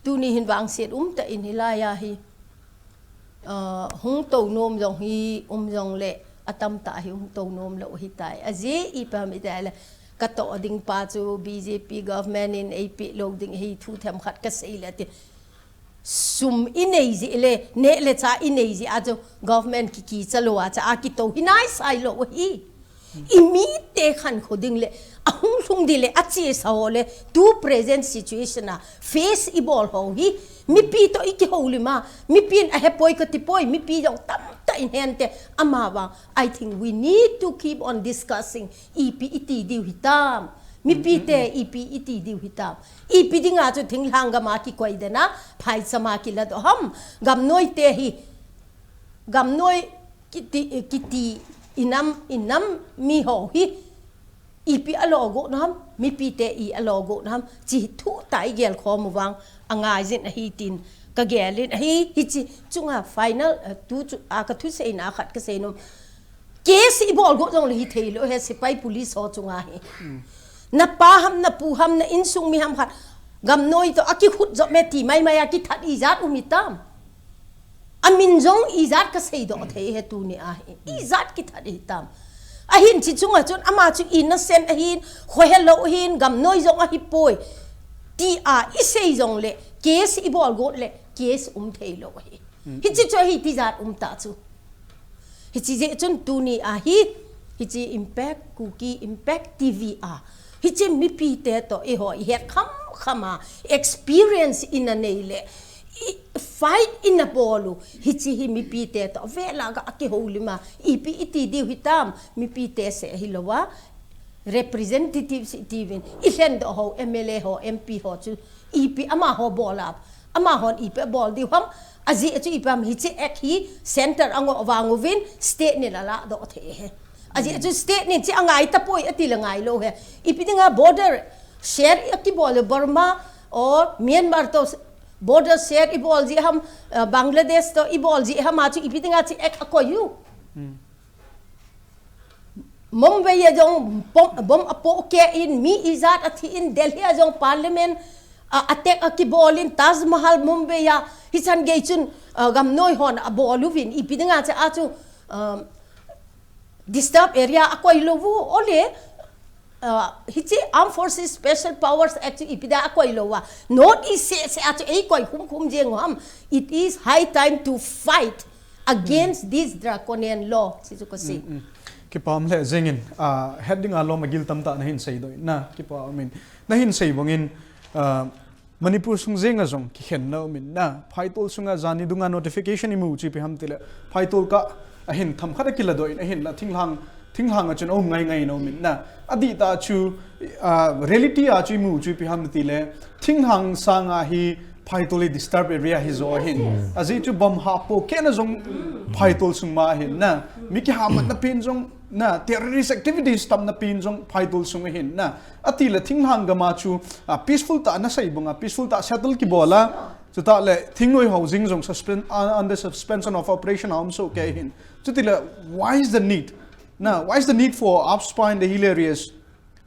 Tuni hin vangset umtah in hilai a hi, ah, hung tou nom jong hi um jongle, atamtah hi hung tou nom lou ahitai. Ajeh ipi ham itile, katoh ding pa chu B J P government in eipeh lou ding ahi, thu themkhat kasei le ati. Sum inei jeh le, neh le chah inei jeh a chu government kikicha lou a, chah a kitou hi naisai lou ahi. I mite khankho ding le, ahung lhung ding le, achesa ho le, tu present situation a face ibol ho hi, mipi toh i kihoulim a, mipi in ahepoi katipoi, mipi jong tamtah in hente, amavang, I think we need to keep on discussing, ipi iti diu hitam, mipite ipi iti diu hitam, ipi dinga chu thinglhang gam a kikoi den a, phaicham a kiladoh ham, gamnoi te hi, gamnoi kiti, kiti inam, inam miho hi, ipi alo got u ham, mipite i alo got u ham, hiche thu tah i gelkhom u vang, angai jin ahi tin, kagel in ahi, hiche chunga final, eh, tu chu, a kathuseina khat kasei nom. Case ibol got jongle hithei lou ahi, sepai police ho chunga hi. Napa ham, napu ham, na insung mi ham khat, gamnoi toh akikhut jop me ti maimai a kithat ijat um itam? Amin jong ijat kasei doh thei he tuni ahi. Ijat kithat hitam. Ahin chi chunga chun ama chu innocent ahin, khohelou ahin, gamnoi jong ahipoi. Tia isei jongle, case ibol got le, case um theilou ahi. Hichi chu ahi tijat um ta chu. Hichi jeh chun tuni ahi, hichi Impact, Kuki Impact T V a. Hichi mipite toh eiho ihet kham kham a, experience ina nei le, i fight ina bol u. Hichi hi mipite toh vela ga akihoulim a. Ipi iti diu hitam, mipite seh hilou a. Representatives iti uvin. Ilhen doh ho, M L A ho, M P ho chu. Ipi amaho bol a. Amahon ipi abol diu ham. Ajeh chu ipi ham hichi act hi center angoh vang uvin state nin ala doh thei he. Ajeh chu state nin chi angai tapoi ati le ngailou he. Ipi dinga border share akibol Burma or Myanmar toh border share ibol ji ham, uh, Bangladesh toh ibol ji ham a chu ipi dinga chi act akoi u. Mumbai a jong bom, bom apohkeh in mi ijat athi in Delhi a jong parliament a attack akibol in Taj Mahal Mumbai a hichan gei chun, uh, gamnoi hon abol uvin ipi dinga cha a chu, um, disturb area akoi lou u ole, uh, hichi Armed Forces Special Powers Act chu ipi dia akoi lou a. North East seh seh a chu eikoi khum khum jeng u ham. It is high time to fight against this draconian law. Chi chu kasei. Kipah le jengin, ah, heading a lom agil tamtah nahin sei doh na, kipah min. Nahin sei bangin, ah, Manipur sung jenga jong kikhenna umin na, phaitol sunga jani dunga notification imu chu ipi ham tile, phaitol kah ahin themkhat akiladoh in ahinla thinglhang, thinglhang a chun aum ngai ngai na umin na. Adih tah chu, ah, reality a chu imu chu ipi ham tile, thinglhang sanga hi phaitol hi disturb area hijo ahin. Ajeh chu bom hah pohkehna jong phaitol sung ma ahin na. Mi kihamatna pen jong na, terrorist activities tamna pen jong phaitol sung ahin na. Atile thinglhang gam a chu, ah, peaceful tah nasei banga, peaceful tah settle kibol a. Chutah le thingnoi housing jong suspend, uh, under suspension of operation a um sohkei ahin. Chutile, why is the need? Na, why is the need for AFSPA in the hill areas?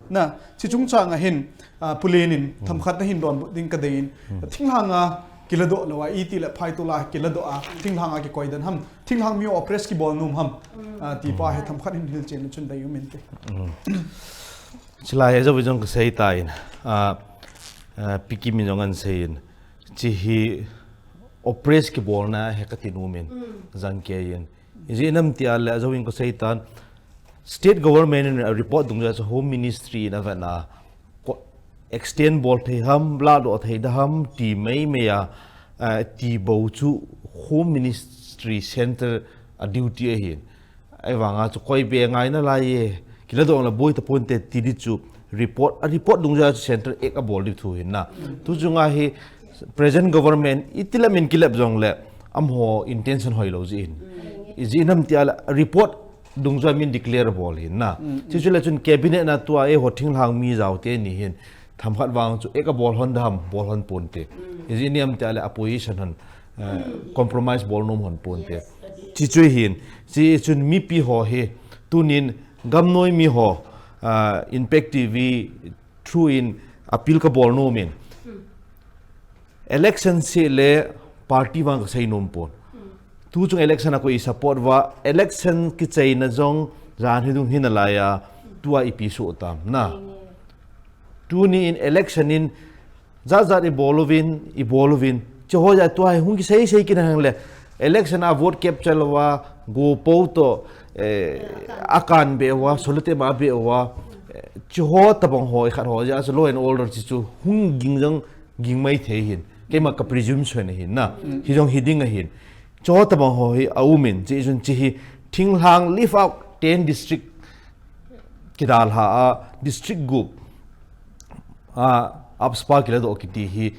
Na, chi chungchang a hin, ah, Pu Len in themkhat nahin donbut ding kadei in. Thinglhang a kiladoh lou a, itile phaitol a kiladoh a, thinglhang a kikoi den ham, thinglhang mi oppress kibol nom ham, ah, ti pa hi themkhat hin hilchen chun dei umin te. Chulai a jong jong kasei tan, ah, ah, Pi Kim in jong ahin sei in, chi hi oppress kibolna hi kati nom in, jan kei in. Ijeh inem tia le, ajo in kasei tan, state government in a report dungjuia chu Home Ministry in avetna, ko-, extend bol thei ham, ladoh thei da ham, ti mai mai a, eh, ti bou chu Home Ministry Center a duty ahin. Ahivanga chu koi beh ngai nalai e, kiladoh le boi tapon te ti di chu report, a report dungjuia chu Center Act abol di thu ahin na. Tu chunga hi present government itile min kilep jongle, amaho intention hoilou jeh in. Ijeh inem tia le report dungjuia min declare bol ahin na. Chi chu le chun cabinet na tua eiho thinglhang mi jao teni hin. Themkhat vang chu Act abol hon da ham, bol hon ponte. Ijeh inem tia le opposition hon, eh, compromise bol nom hon ponte. Chi chu ahin, chi chun mipi ho hi, tunin gamnoi mi ho, ah, Impact T V through in appeal kabol nom in. Election seh le party vang kasei nom pon. Tu chung election a koi support uva, election kicheina jong jan hi dung hin alai a, tua ipi soh tam na. Tuni in election in jat jat ibol uvin, ibol uvin. Chuho jat tua hi hung kisei sei kit na hang le. Election a vote capture louva, go po toh, eh, akan beh uva, solute ma beh uva. Eh, chuho tabang ho, ikhat ho, ja, law and order chi chu hung ging jong, ging mai thei ahin. Keima ka presumption ahin na. Hi jong hi ding ahin. Chuho tabang ho hi aumin, chi chun chi hi thinglhang leave out ten district kidalha a, district gup a, AFSPA kiladoh kiti hi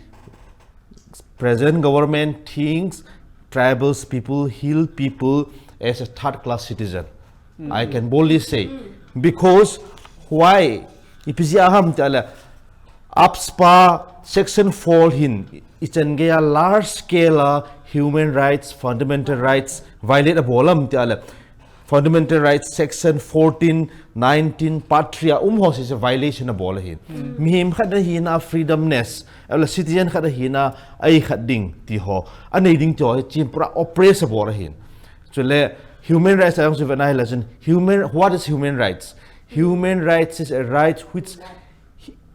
present government thinks tribals people, hill people as a third class citizen. I can boldly say. Because why? Ipi jeh a ham tia le, AFSPA section four hin, ichan geiya large scale a human rights, fundamental rights violate abol am tia le, Fundamental Rights Section fourteen, nineteen, Part three a um ho sese violation abol ahin. Mihem khat ahina freedomness, ahilou le citizen khat ahina ahi khat ding ti ho, anei ding ti ho hi chin pura oppress abol ahin. Chule human rights a jong chu vena hile chun human, what is human rights? Human rights is a right which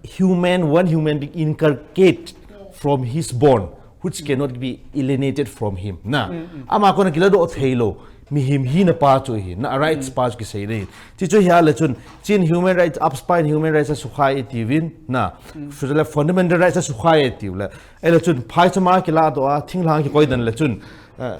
human, one human being inculcate from his born, which cannot be alienated from him. Na, ama kona kiladoh theilou mihem hina pa chu ahi, na, rights pa chu kisei le. Chi chu hi ale chun, chin human rights, AFSPA in human rights asukhai e tiuvin, na, fun-, fundamental rights asukhai e tiu le. Ele chun, phaichama kiladoh a, thinglhang kikoi dan le chun, uh,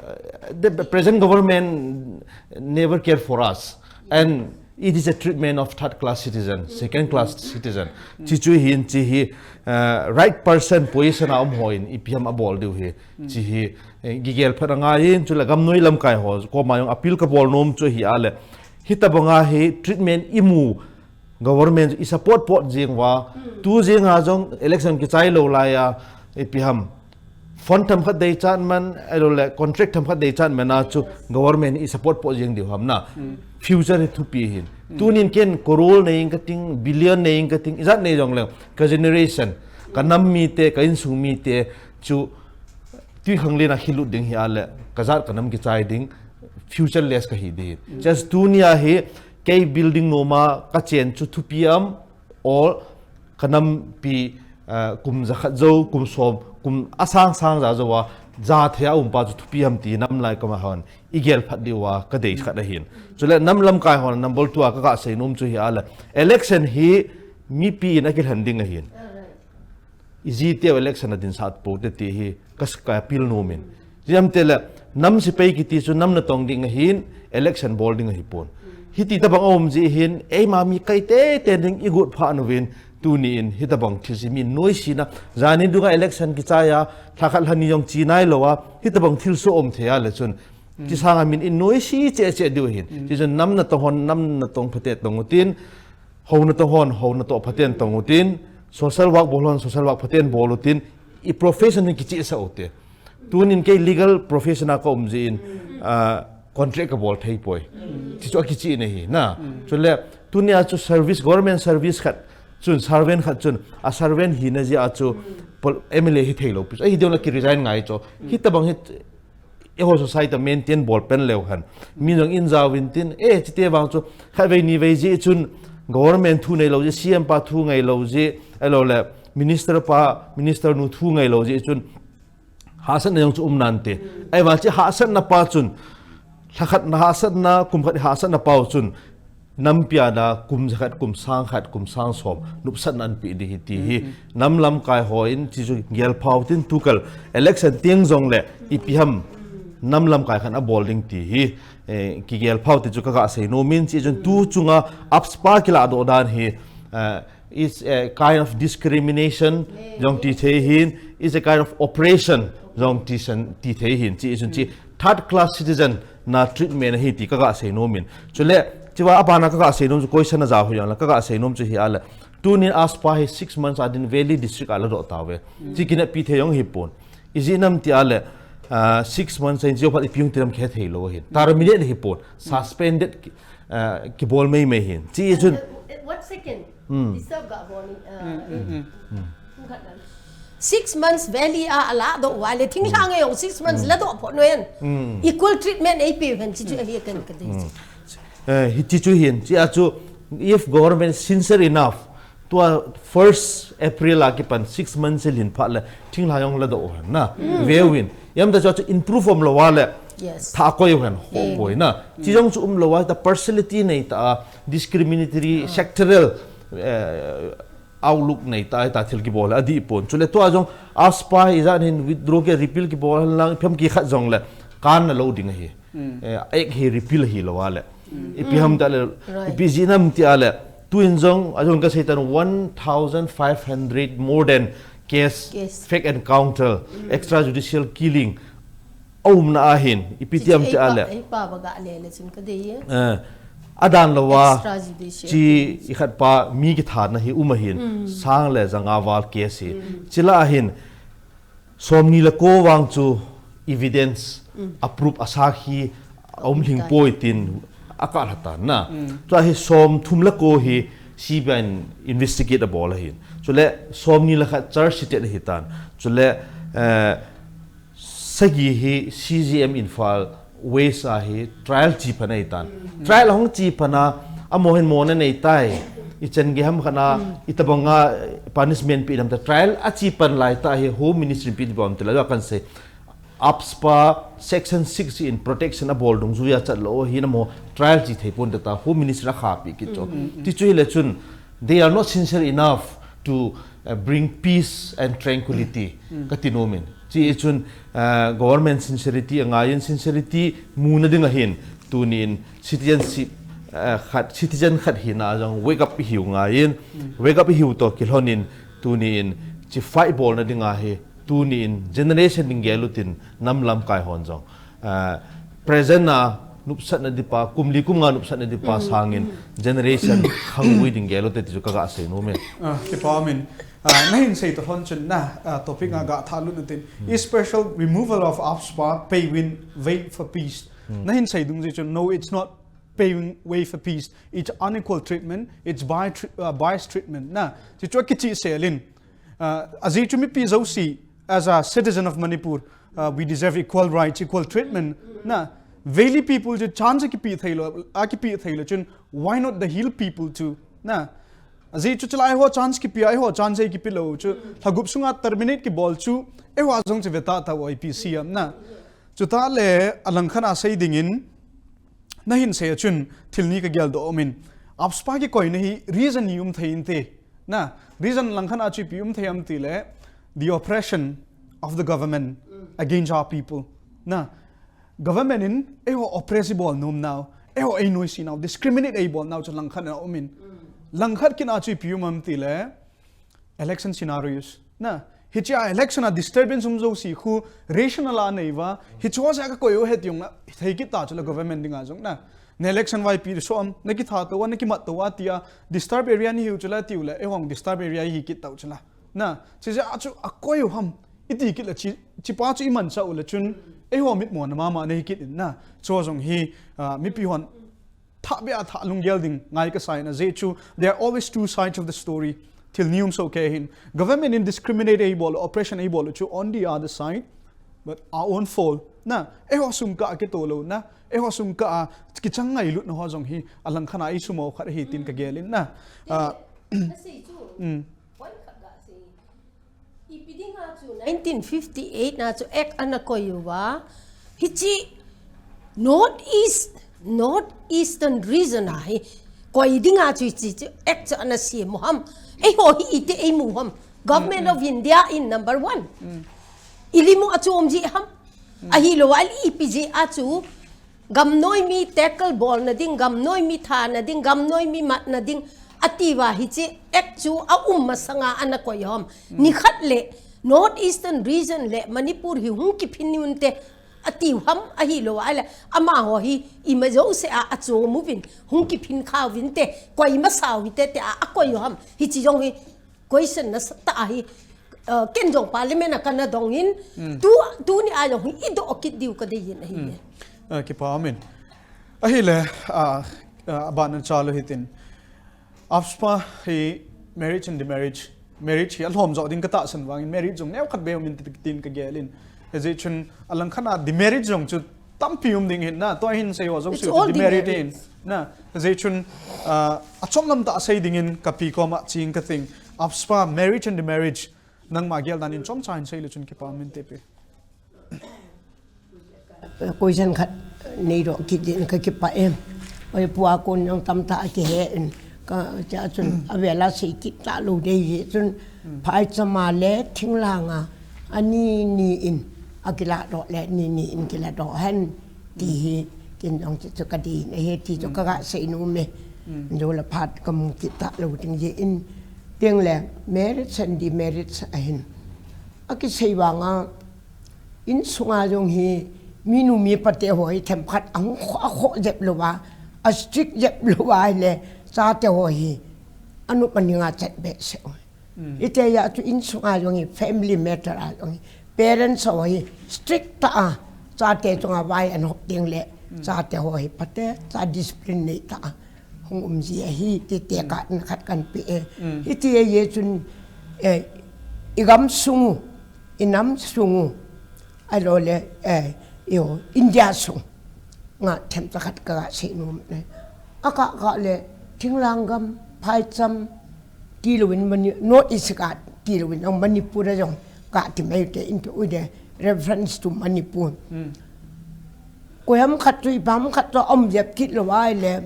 the present government never care for us. And it is a treatment of third class citizen, second class citizen. Chi chu hin, chi hi, uh, right person position a um hon ipi ham abol diu hi. Chi hi, eh, kigel phat angaiyin, chule gamnoi lamkai ho koma jong appeal kabol nom chu hi ale. Hitabanga hi treatment imu government i support pot jing uva. Tu jing a jong election kichai lou laiya, ipi ham. Fund themkhat deichat man, ahilou le contract themkhat deichat man a chu government i support pot jing diu ham na. Future hi thupi hin. Tunin ken crore nei ing kating, billion nei ing kating, ijat nei jong le, ka generation, ka nam mite, ka insung mite chu twikhanglen a kilut ding hi ale, kajat kanam kichai ding, futureless kahi ding. Just tunia hi, kei building noma kachen chu thupi am, or kanampi, uh, kum jakhat jou, kum som, kum asang sang ja jou a, ja thei a um pa chu thupi ham ti nam lai kama hon igel phat diu a kadei khat ahin. Chule nam lamkai hon number two a kaga sei nom chu hi ale, election hi mipi in akilhen ding ahin. Iji teu election a dinsah pou te ti hi ka, ka appeal nom in. Jam te le, nam sepai kiti chu nam natong ding ahin, election bol ding ahi pon. Hiti tabang aum ji hin, eima mi kai teitei ding igot pha uvin, tuni in hitabang thil si mi noisina, jani dunga election kichai a, lhakhat lhani jong chi nai lou a, hitabang thil so um thei a le chun. Chi sanga min in noisi che che diu hin. Chi chun nam natong hon, nam natong phaten tong utin, ho natong hon, ho natoh phaten tong utin, social work bol hon, social work phaten bol utin, i profession hi kichih sa ute. Tunin kei legal profession a ka um ji in, ah, contract kabol thei poi. Chi chu akichih na hi, na. Chule, tunia chu service, government service khat, chun servant khat chun, a servant hina jeh a chu, pol-, M L A hi thei lou pi chu. Ahi deu la ki resign ngai chu. Hitabang hi, eiho society maintain bol pen leu hen. Mi jong in jauvin tin, eh, chite vang chu, khatvei nivei ji chun, government thu nei lou ji, C M pa thu ngai lou ji, ahilou le, minister pa, minister nu thu ngai lou ji chun, hahsatna jong chu um nante. Ahivang chi hahsatna pa chun, lhakhat na hahsatna, kum khat hahsatna pa chun, nampi a da kum jakhat, kum sang khat, kum sang som, nopsahna anpe ding ahi ti hi. Nam lamkai hon, chi chu gel pha utin tukal, election teng jong le, ipi ham, nam lamkai khat abol ding ti hi, eh, kigel pha ute chu kaga sei nom in, chi chun tu chunga AFSPA kiladoh dan hi, eh, is a kind of discrimination, jong ti thei hin, is a kind of oppression, jong ti san, ti thei hin, chi chun chi third class citizen na treatment ahi ti kaga sei nom in. Chule, chiva abana kaga sei nom chu question a ja hu jong la, kaga sei nom chu hi ale. Tunin AFSPA hi six months a din Valley District a ladoh tauve. Chi kineppi thei jong hi pon. Ijeh inem ti ale, ah, six months a hin chi phat ipi hung ti lam kihethei lou hin. Terminate hi pon. Suspended ki, ah, kibol mei mei hin. Chi chun. One second. Disturb ga bol ni, ah, Six months Valley a aladoh uva le, thinglhang a jong six months ladoh phot u hen. Equal treatment eipe u hen, chi chu ahi kan ka dei. Eh, hi chi chu hin, chi a chu, if government sincere enough, tua first April a kipan six months lhin phat le, thinglhang jong ladoh u hen na. Veuvin. Ijemtia chu, chu improve um lou a le, tha koi u hen, ho koi na. Chi jong chu um lou a, ta partiality nei ta a, discriminatory, sectoral, eh, outlook nei ta, ta thil kibol, adih pon. Chule tua jong, AFSPA ijat hin withdraw ki repeal kibol hen lang, ipi ham kikhat jong le, kan na lou ding ahi. Eh, act hi repeal hi lou a le. Ipi ham ta le, ipi jeh inem ti a le. Tuin jong, ajong ka sei tan one thousand five hundred more than case, fake encounter, extrajudicial killing. Aumna a hin, ipi ti ham ti a le. Ei pa, ei pa ba ga le le chun ka dei e. Eh, adan lou a, chi i khat pa mi kithana hi um ahin, sang le janga val case hi. Chi lah a hin, somni le ko vang chu evidence, a proof a sakhi, aum lhing poi tin, akah lha tan na. Chua hi som thum le ko hi C B I in investigate abol ahin. Chule som ni le khat charge sheet ahi tan. Chule, eh, sagi hi C G M Imphal West a hi trial chi phan ahi tan. Trial ahung chi phan a, amaho hin mona nei tai. I chan gei ham khat na, i tabang a punishment pe dam ta trial a chi phan lai ta hi Home Ministry pi di bom ti la kan sei. AFSPA Section six in protection abol dungjuia chat lo hi namo trial chi thei pon ta Home Ministry a kha pi kit cho. Ti chu hi le chun, they are not sincere enough to, uh, bring peace and tranquility. Ka ti nom in. Chi chun, uh, government sincerity, a ngai in sincerity, mu na ding ahin, tuni in citizenship, uh, khat, citizen khat hi na jong wake up hiu ngai in, wake up hiu to kilhon in, tuni in chi fight bol na ding ahi, tuni in generation ding gel utin nam lamkai hon jong. Uh, present a nupsat na di pa, kum li kum nga nupsat na di pa sangin generation khangui ding gel ute ti chu ka ga sei nom e. Ah, kipa min. Ah, na hin sei to hon chun na, ah, topic nga ga tha lut na tin. Is special removal of AFSPA paving way for peace. Na hin sei dung ji chun, no, it's not paving way for peace. It's unequal treatment. It's bi-, uh, biased treatment. Na, chi chu kichi selin. Uh, aji chu mipi jouse, as a citizen of Manipur, uh, we deserve equal rights, equal treatment. Na, Valley people chu chance akipi thei lo, akipi thei lo chun, why not the hill people too? Na, aji chu chalai ho chance kipi, eiho chance ei kipi lo chu, lhagup sunga terminate kibol chu, eiho jong chu veta ta Y P C am na. Chuta le alangkhat a sei dingin, na hin sei a chun thil ni ka gel do min. AFSPA kikoi na hi reason ni um thei inte. Na, reason langkhat a chu ipi um thei am ti le, the oppression of the government against our people. Na, government in eiho oppress i bol nom nau, eiho ei noise nau, discriminate ei bol nau chu langkhat a um in. Langkhat kit a chu ipi um am ti le, election scenarios. Na, hichia election a disturbance um jouse khu rational a nei uva, hichua se ka koi u het jong na, thei kit ta chu la government dinga jong na. Na election vai pi so am, na kitha to uva, na kimat to uva tia, disturb area ni hiu chu la tiu le, eiho disturb area hi kit tau chu la. Na, chi ja chu a koi u ham, iti kit la chi, chi pa chu i man cha u la chun, eiho mitmo na mama nei kit in na. Chu jong hi, ah, mipi hon tha bia tha lunggel ding ngai ka sai na je chu, there are always two sides of the story. Thil ni um so ke hin. Government in discriminate ei bol, oppression ei bol chu on the other side, but our own fault. Na, eiho sum ka ke to lo na, eiho sum ka a kichang ngai lut na ho jong hi, alangkhat a i sumo khat hi tin ka gelin na. Ah, Ka sei chu, mm, point khat ga sei. Ipi dinga chu nineteen fifty-eight na chu act ana koi uva. Hichi North East, North Eastern region a hi koi dinga chu hichi chu act chu ana sem u ham. Eiho hi ite ei mu ham. Government of India in number one. Ilimu a chu um ji ham. Ahilou a ipi ji a chu Gamnoi mi tackle bol na ding, gamnoi mi tha na ding, gamnoi mi mat na ding, ati uva hichi act chu a um masanga ana koi u ham. Nikhat le North Eastern region le Manipur hi hung kiphin un te ati u ham ahilou a le amaho hi ima jouse a achom uvin hung kiphin kha uvin te koi masa u hite tia akoi u ham. Hichi jong hi Question nasatah ahi, uh, ken jong parliament a kana dong in, tu, tuni a jong hi i doh kit diu ka dei in ahi. Uh, kipa min. Ahile, uh, uh, aban a chalu hitin. AFSPA hi marriage and demarriage, marriage hi alhom jo ding ka tahsan vangin, marriage jong neo khat be um in tin ka gelin. Hijeh chun alangkhat a demarriage jong chu tampi um ding hin na, tua hin sei ho jong chu demerit hin na, hijeh chun, ah, achom lam tah sei dingin ka pi koma ching ka ting. AFSPA, marriage and demarriage, nangma gel dan in chomcha hin sei le chun kipa min te pi. Question khat nei doh kit din ka kipa em. Oi pua kon jong tamtah a kihe in. Ka cha chun avel a sei kit ta lou dei hi chun phaicham a le thinglhang a ani ni in akilah doh le ni ni in kilah doh hen ti hi ken jong chu ka dei in ahi ti chu ka ga sei nom e. Jong le phat ka mu kit ta lou ding jeh in. Tin le merits and demerits ahin. Akisei vang a Insung a jong hi, minu mipa te ho hi themkhat ahung kho, akhoh jep lou va, a strict jep lou va ahile, chate ho hi, anop aning a chat behseh. Hiti a chu insung a jong hi, family matter a jong hi, parents ho hi, strict tah a, chate chunga vai anop ding le, Chate ho hi pate, cha discipline nei ta. Hung um ji ahi, ti te ka na khat kan pe e. Hiti e ye chun, eh, i gam sung u, i nam sung u, a lo le, eh, yo, India sung. Nga them ta khat ka ga sei nom le. A ka ka le, thinglang gam, phaicham, ti lo in Mani-, North East ka ti lo in, ang Manipur a jong, ka ti mai te in te u de, reference to Manipur. Koiham khat chu, i pam khat chu, um jep kit lo ai le,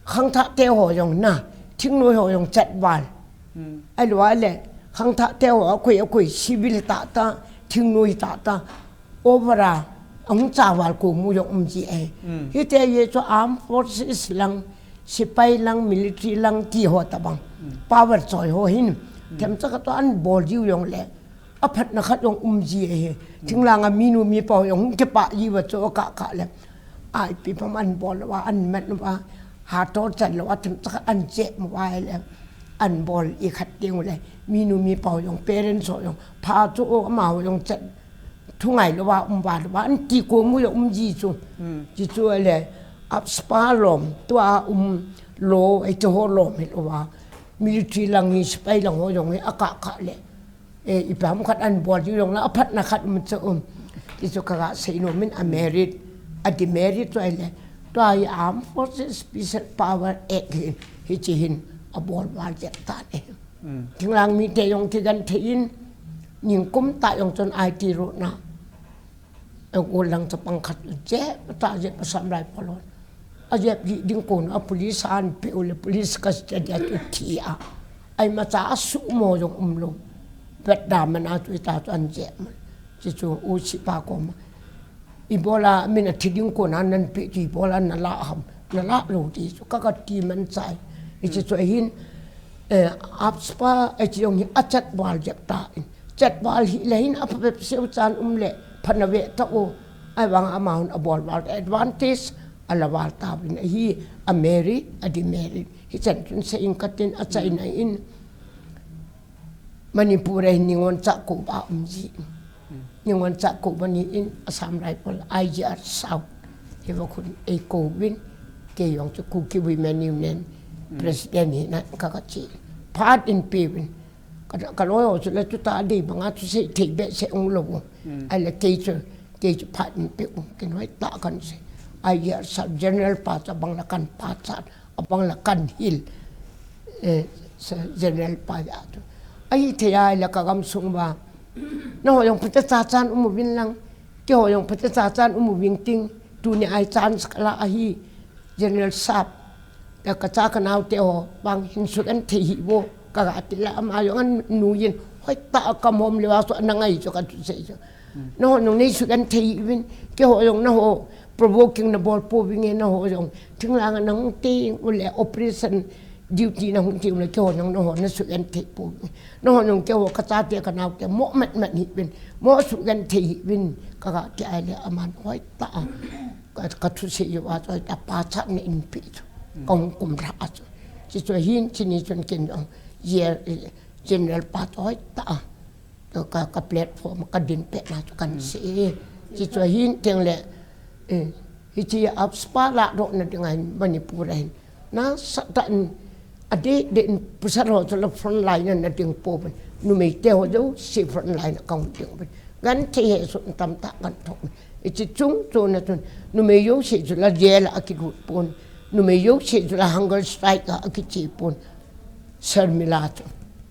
khangthah te ho jong na, thingnoi ho jong chat val. Ai lo ai le, khangthah te ho, a koi, a koi, civil ta ta, thingnoi ta ta, over a, a hung cha val ko mu jong um ji e. Hite ye chu armed forces lang, sipai lang, military lang, ti ho ta bang. Power choi ho hin. Them cha ka to an bol jiu jong le. A phatna khat jong um ji e. Thinglang a minu mipa jong hung kipah ji va chu ka ka le. Ai pi pam an bol va, an mat va. Ha to chan lo a them cha ka an che mu va le. An bol i khat ding le. Minu mipa jong parents ho jong. Pha chu o ma ho jong chat. Thu ngai lo va, um va lo va, an ti ko mu lo um ji chu. Ji chu le, AFSPA lom, tua um lo, ei chu ho lom hi lo va. Military lang hi, sipai lang ho jong hi, a ka ka le. E, i pam khat an bol ji jong la, a phatna khat um chu um. Ji chu ka ga sei nom in a merit, a demerit chu ai le. Tua hi Armed Forces Special Power Act hi, hi chi hin, a bol val jep ta le. Thinglang mite jong kigenthei in, ningkum tah jong chun I T road na. Eng u lang chapang khat jep, ta jep Assam Rifle hon. A jep ji ding kon a police an pe u le police custody a chu thi a. Ai ma cha a sumo jong um lo. Vet da man a chu ta chu an jep man. Chi chu u si pa ko ma. I bol a min a thi ding kon a nan pe ti bol a na la ham, na la lo ti chu ka ka ti man chai. I chi chu hin, eh, AFSPA, eh, chi jong hi a chat val jep ta in. Chat val hi le hin a pha bep seu chan um le, pha na ve ta o. Ai vang ama hun a bol val ta advantage, a la val ta vin a hi a merit, a demerit. Hi chan chun se in ka tin a chai na in. Manipur a hin ningon cha ko ba um ji. Ningon cha ko ba ni in Assam Rifle, I G R South. Hi va khun ei ko vin. Kei jong chu Kuki Women Union President hi na ka ka chi. Phat in pe vin. Ka, ka lo yo chu le chu ta dei banga chu sei thei be se ung lo. Ai le kei chu, kei chu phat in pe ung. Kei noi ta kan se. I G R South General pa cha bang la kan pa cha. A bang la kan hil, eh, sa general pa ya tu. Ahi thei ai la ka gam sung ba. Na ho jong pate cha chan um uvin lang. Kei ho jong pate cha chan um uvin ting. Tuni ai chance ka la ahi. General sap. Ya ka cha ka nau te ho. Bang hin su kan thei hi bo. Ka ga ti la ama jong an nu yin. Hoi ta ka mom le wa so na ngai cho ka tu sei cho. Na ho nung nei su kan thei uvin. Kei ho jong na ho. Provoking na bol pouvin e na ho jong. Thinglang a na hung teng u le operation duty na hung teng u le kei ho jong na ho na su en thei pouvin. Na ho jong kei ho ka chate ka naote mo mat mat hi vin. Mo su en thei hi vin. Ka ga ti ai le aman hoi ta a. Ka, ka thusei u a choi ta pa chat na in pi chu. Ka hung kum ra a chu. Chi chu hin chi ni chun ken jong. Ye, general pa chu hoi ta a. Ka, ka, ka platform ka din pet na chu kan sei. Chi chu hin teng le, eh, hichi AFSPA la doh na ding a hin Manipur a hin. Nasatah in, a deh deh in pasal ho chu la front line na ding pouvin. Numei te ho jouse front line a kang ding pouvin. Genthei he sun tam tah kan thok. Hichi chung chu na chun, numei jouse chu la jail a kilut pon. Numei jouse chu la hunger strike a kiche pon. Sharmila chu.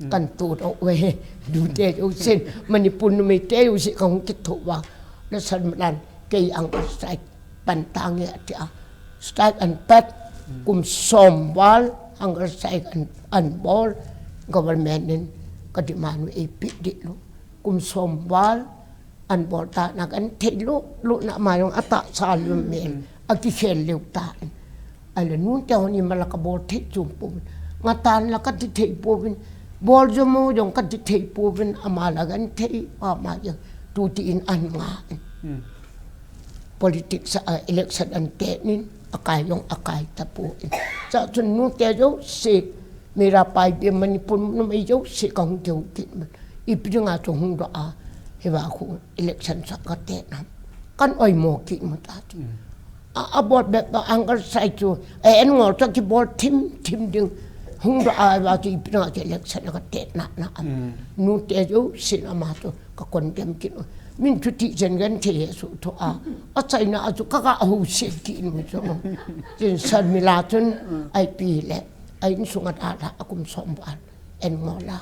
Kan tu doh ve. Dute jouse. Manipur numei te jouse ka hung kitho va. La Sharmila kei hunger strike pan tange a ti a. Strike an pat. Kum som val hunger strike an, an bol. Government in ka demand u ei pe dih lo. Kum som val. An bol ta na kan thei lo, lo na ma jong a ta sa lo me. A ki khel leu ta. Ai le nun te honi ma la ka bol thei chum pouvin. Nga tan la ka ti thei pouvin. Bol jo mo jong ka ti thei pouvin. Ama la kan thei, ama jong. Tu ti in an nga. Politics a election an te nin. A kai jong a kai ta pouvin. Sa chun nun te jouse. Mira pai bia Manipur numei jouse ka hung keu kit man. Ipi dinga chu hung doh a. Hiva khu election sa ka te na. Kan oimo kit man ta ti. A, abol bep ba angar sai chu. A, en ngol chu kibol thim thim ding. Hung ra ai ba chu ipi na chu election a ka te na na. Nu te chu sin ama chu ka kon dem kin. Min chu ti jen gan the ye su thu a. A chai na a chu ka ka hu si ki nu chu. Chin san mi la chun ai pi le. Ai in sunga da da a kum som ba. En ngol la.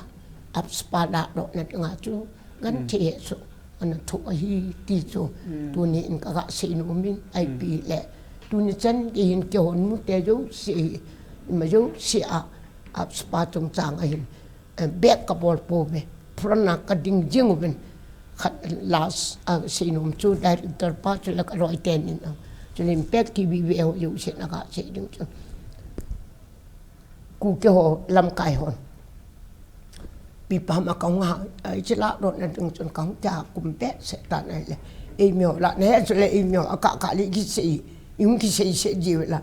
Ap spa la do na nga chu. Gan the ye su. Ana thu a hi ti chu. Tuni in ka ka sei nu min ai pi le. Tuni chan ki hin ke hon mu te jo si. Ma jo si a. Ap spa chung chang a hin. Bek ka bol po ve. Pran na ka ding jing uvin. Khat last a sei nom chu director pa chu la ka loi ten in a. Chu lim pek ti bi ve ho jo se na ka sei ding chu. Ku ke ho lam kai hon. Pi pa ma ka nga ai chi la ro na ding chun ka tia kum pe se ta na le. Ei myo la ne chu le ei myo a ka ka li ki sei. Yung ki sei se ji la.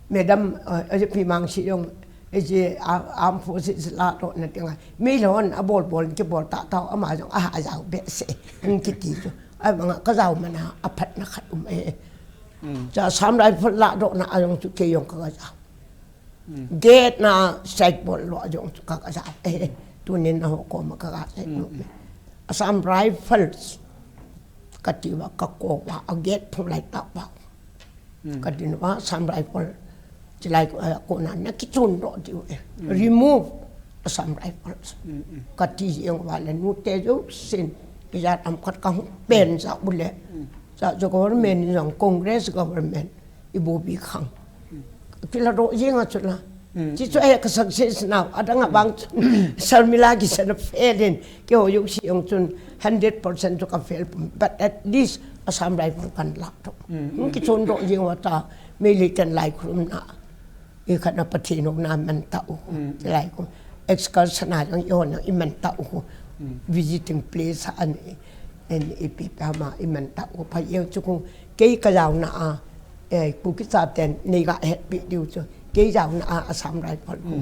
Madam, a pi mang si yong. Eje, armed forces la to na tinga. Mei lon a bol bol ki bol ta tau ama jong a ha jao be se. Hung ki ti chu. Ai manga ka jao mana a phat na khat um e. Cha Assam Rifle la do na a jong chu ke jong ka jao. Gate na strike bol lo a jong chu ka jao e. Tunin a ho ko ma ka ga se no me. Assam Rifles ka ti wa ka ko wa a gate phung lai ta wa. Ka din wa Assam Rifle. Chilai ko na na ki chun ro ti we. Remove Assam Rifles. Ka ti jeng wa le nu te jo sin. Ki ja tam khat ka pen sa u le. Sa jo government jong Congress government. I bo bi khang. Ki la ro jeng a chu la. Chi chu ai ka success now. Adang a bang chun Sharmila ki sana fail in. Ki ho yo si yong chun hundred percent chu ka fail pum. But at least Assam Rifle kan la to. Ki chon do jing wa ta militant lai khum na. I khat na Pathen na man ta u. Lai khum. Excursion na jong i hon i man ta u. Visiting place an en i pi pa ma i man ta u. Pa yeng chu kung kei ka jao na a. Ei, Kuki chaten nei ga hetpi diu chu. Kei jao na a Assam Rifle khu.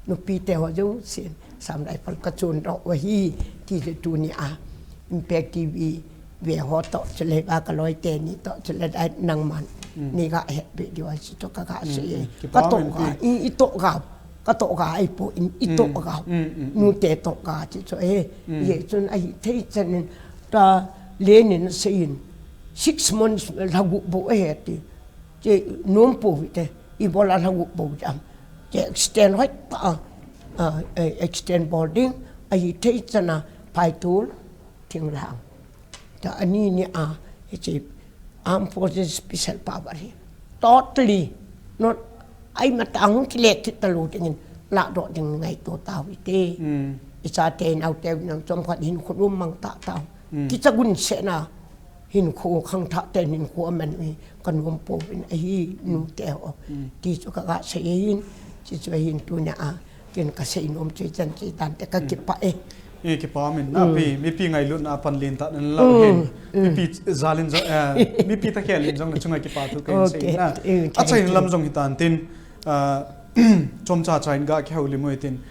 Nupi te ho jo sin Assam Rifle ka chun ro wa hi ti chu tuni a. Impact T V ve ho to chu le ba ka loi te ni to chu le dai nang man. Nei ga hetpi diu a si to ka ga si. Ka to ga i to ga. Ka to ga ai po in i to ga. Nu te to ga chi chu e. Ye chun a hi thei chen in ta le nin se in. Six months la gu bo e ti. Che nom po vi te, i bola la gu bo jam. Che extend hoi ta, a, a, extend boarding, a hi thei chana pai tul, thing lang. Ta ani ni a, he che armed forces special power hi. Totally, not, ai ma ta hung ki le ki ta lo ding in, la do ding ngai to ta vi te. I cha te nau te nang chom khat hin khulum mang ta ta. Ki cha gun se na, hin khu khang tha te hin khu a man ui ka nuam po vin a hi nu te ho. Ti chu ka ga se hin, chi chu hin tu na a, kin ka sei nom chu chan chi tan te ka ki pa e. E ki pa min na pi, mi pi ngai lut na pan lin ta nan la hin. Mi pi zalin zo, mi pi ta khel in zong na chunga ki pa thu ka in sei na. A chain lam zong hi tan tin, chom cha cha in ga ki hau li mo tin.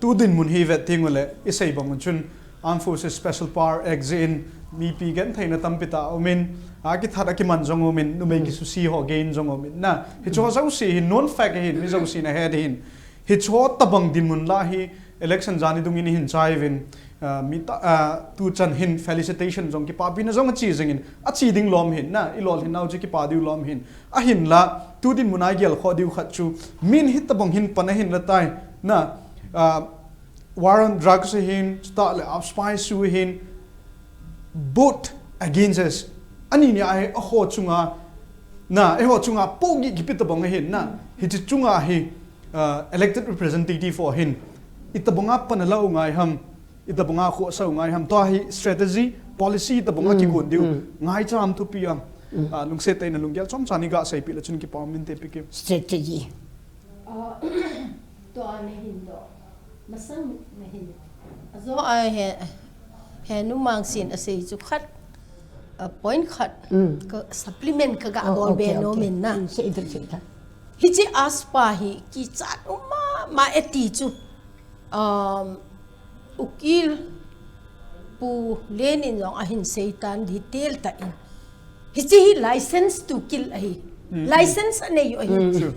Tu din mun hi vet ting le, i sei bang mun chun, Armed Forces Special Power Act jeh in mipi gentheina tampi ta umin, a kithat a kiman jong umin, numei kisusi ho gain jong umin na. Hicho jouse hin non fact hin, mi jouse na het hin. Hicho tabang dinmun la hi election jani dungin hin chai vin, ah, mi ta, ah, tu chan hin felicitation jong kipapina jong achi jingin, achi ding lom hin na, i lol hin nau chi kipa diu lom hin. Ahin la, tu dinmun a gel kho diu khat chu, min hi tabang hin pan ahin la tai na, ah, War on drugs hin, chuta le up spice hin, both against us. Ani ni ai a ho chunga, na, e ho chunga pogi kipi tabang hin na, hichi chunga hi, uh, elected representative ho hin, i tabanga pan la u ngai ham, i tabanga kho sa u ngai ham, to hi strategy, policy tabanga ki gon diu, ngai cham thupi am, uh, lungse te na lunggel chom chani ga sei pi la chun kipa min te pi ki. Strategy. Ah, to a na hin do. Masang na hin. Ajo a he, he nu mang sin a sei chu khat, a point khat, ka supplement ka ga bol be no min na. Sei da, sei da. Hichi aspa hi kichat um mama e ti chu. Um, ukil Pu Len in jong ahin sei tan detail ta in. Hiche hi license to kill ahi. License anei u ahi.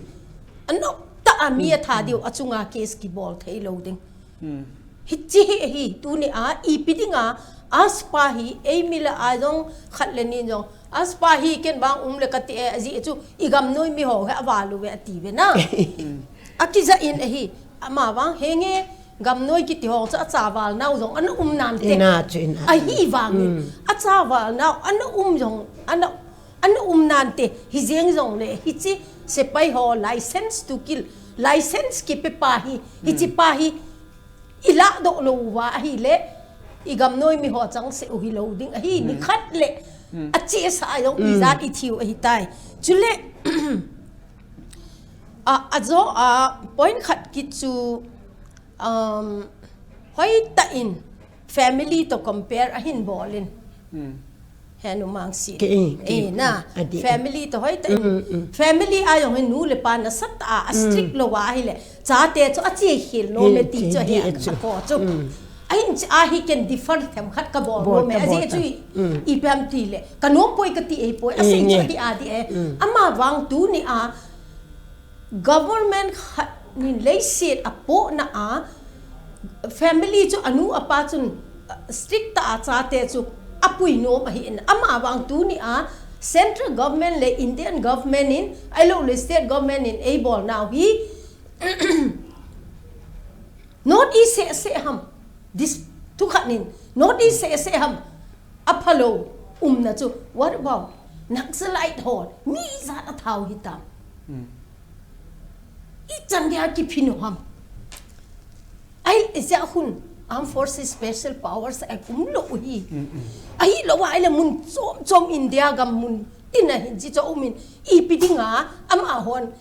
Anop tah a mi atha diu, achunga case kibol thei lou ding. Hiche hi ahi, tunia ipi dinga, AFSPA hi, eimi lah a jong khat le ni jong, AFSPA hi ken vang um le kati e, ajeh chu i gamnoi mi ho hi aval uve ati uve na. Akija in ahi, ama vang henge, gamnoi kiti ho chu achaval nau jong ana um nante. Ahivangin, achaval nau ana um jong, ana, ana um nante, hijeng jongle, hiche sepai ho license to kill, license kipe pa hi, hiche pa hi, i lahdoh lou uva ahile, i gamnoi mi ho changseh u hilou ding ahi, nikhat le, achesa a jong ijat i thiu ahitai. Chule, a, ajo a, point khat kit chu, um, hoitah in family to compare ahin bol in. Henu mangsi. Eh, na. Family to hoitah in. Family a jong hi nu le pa nasatah a, a strict lou a ahile, chate chu ache khel nom e ti chu ahi, ako chu. Ahin chu ahi ken differ themkhat kabol nom e, ajeh chu ipi ham tile, kanom poi kati ahipoi, asei chu ahi adi e. Ama vang tunia, government khat nin leiset apohna a, family chu anu apa chun, strict tah a chate chu apui nom ahin, ama vang tunia, central government le Indian government in, ahilou le state government in eibol nau hi, North East seh seh ham, this, thukhat nin, North East seh seh ham, aphalou umna chu, what about Naxalite hon, mi ijat athau hitam? Ichan dia kiphin u ham? Ahijeh a hun, Armed Forces Special Powers Act umlou u hi. Ahilou a ahile mun chom chom India gam mun tina hin chi chu umin, ipi dinga, amahon,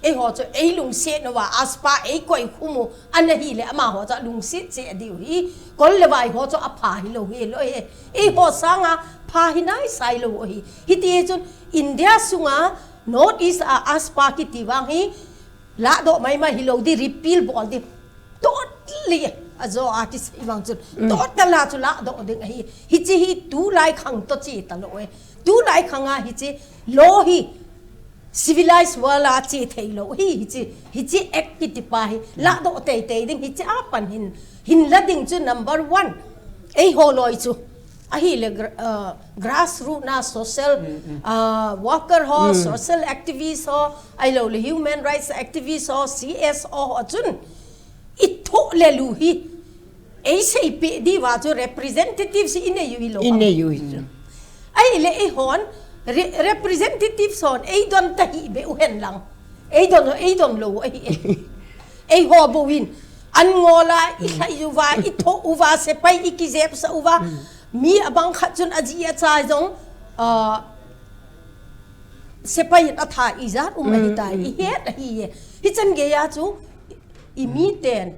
eiho chu eilungset uva, AFSPA eikoikhum u, ana hile amaho chu lungset cheh diu hi. Kol le vai ho chu apha hilou hi lou hi. Eiho sanga pha hi naisai lou u hi. Hiti chun India sunga North East a AFSPA kiti vang hi, lahdoh maimai hilou di, repeal bol di. Totally, ajo a kisei vang chun, total a chu lahdoh ding ahi. Hiche hi tulai khang toh che talou e. Tulai khang a hiche law hi civilized world a che theilou hi, hiche, hiche act kiti pa hi lahdoh teitei ding, hiche a pan hin, hin la ding chu number one. Eiho loi chu. Ahile gra-, uh, grassroot na social, uh, worker ho, social activist ho, ahilou le human rights activist ho, C S O ho chun, ithoh le lu hi, eiseipeh diuva chu representatives inei u hilou ham? Inei u hi chu. Ahile eihon, re-, representatives hon eidon tahih beh u hen lang. Eidon, eidon lou ahi e. Eiho bou in, an ngol a, ilhai uva, ithoh uva, sepai ikijepsah uva. Mi abang khat chun aji acha jong, ah, sepai in atha ijat um ahitai, ihet ahi e. Hichan geiya chu, imiten,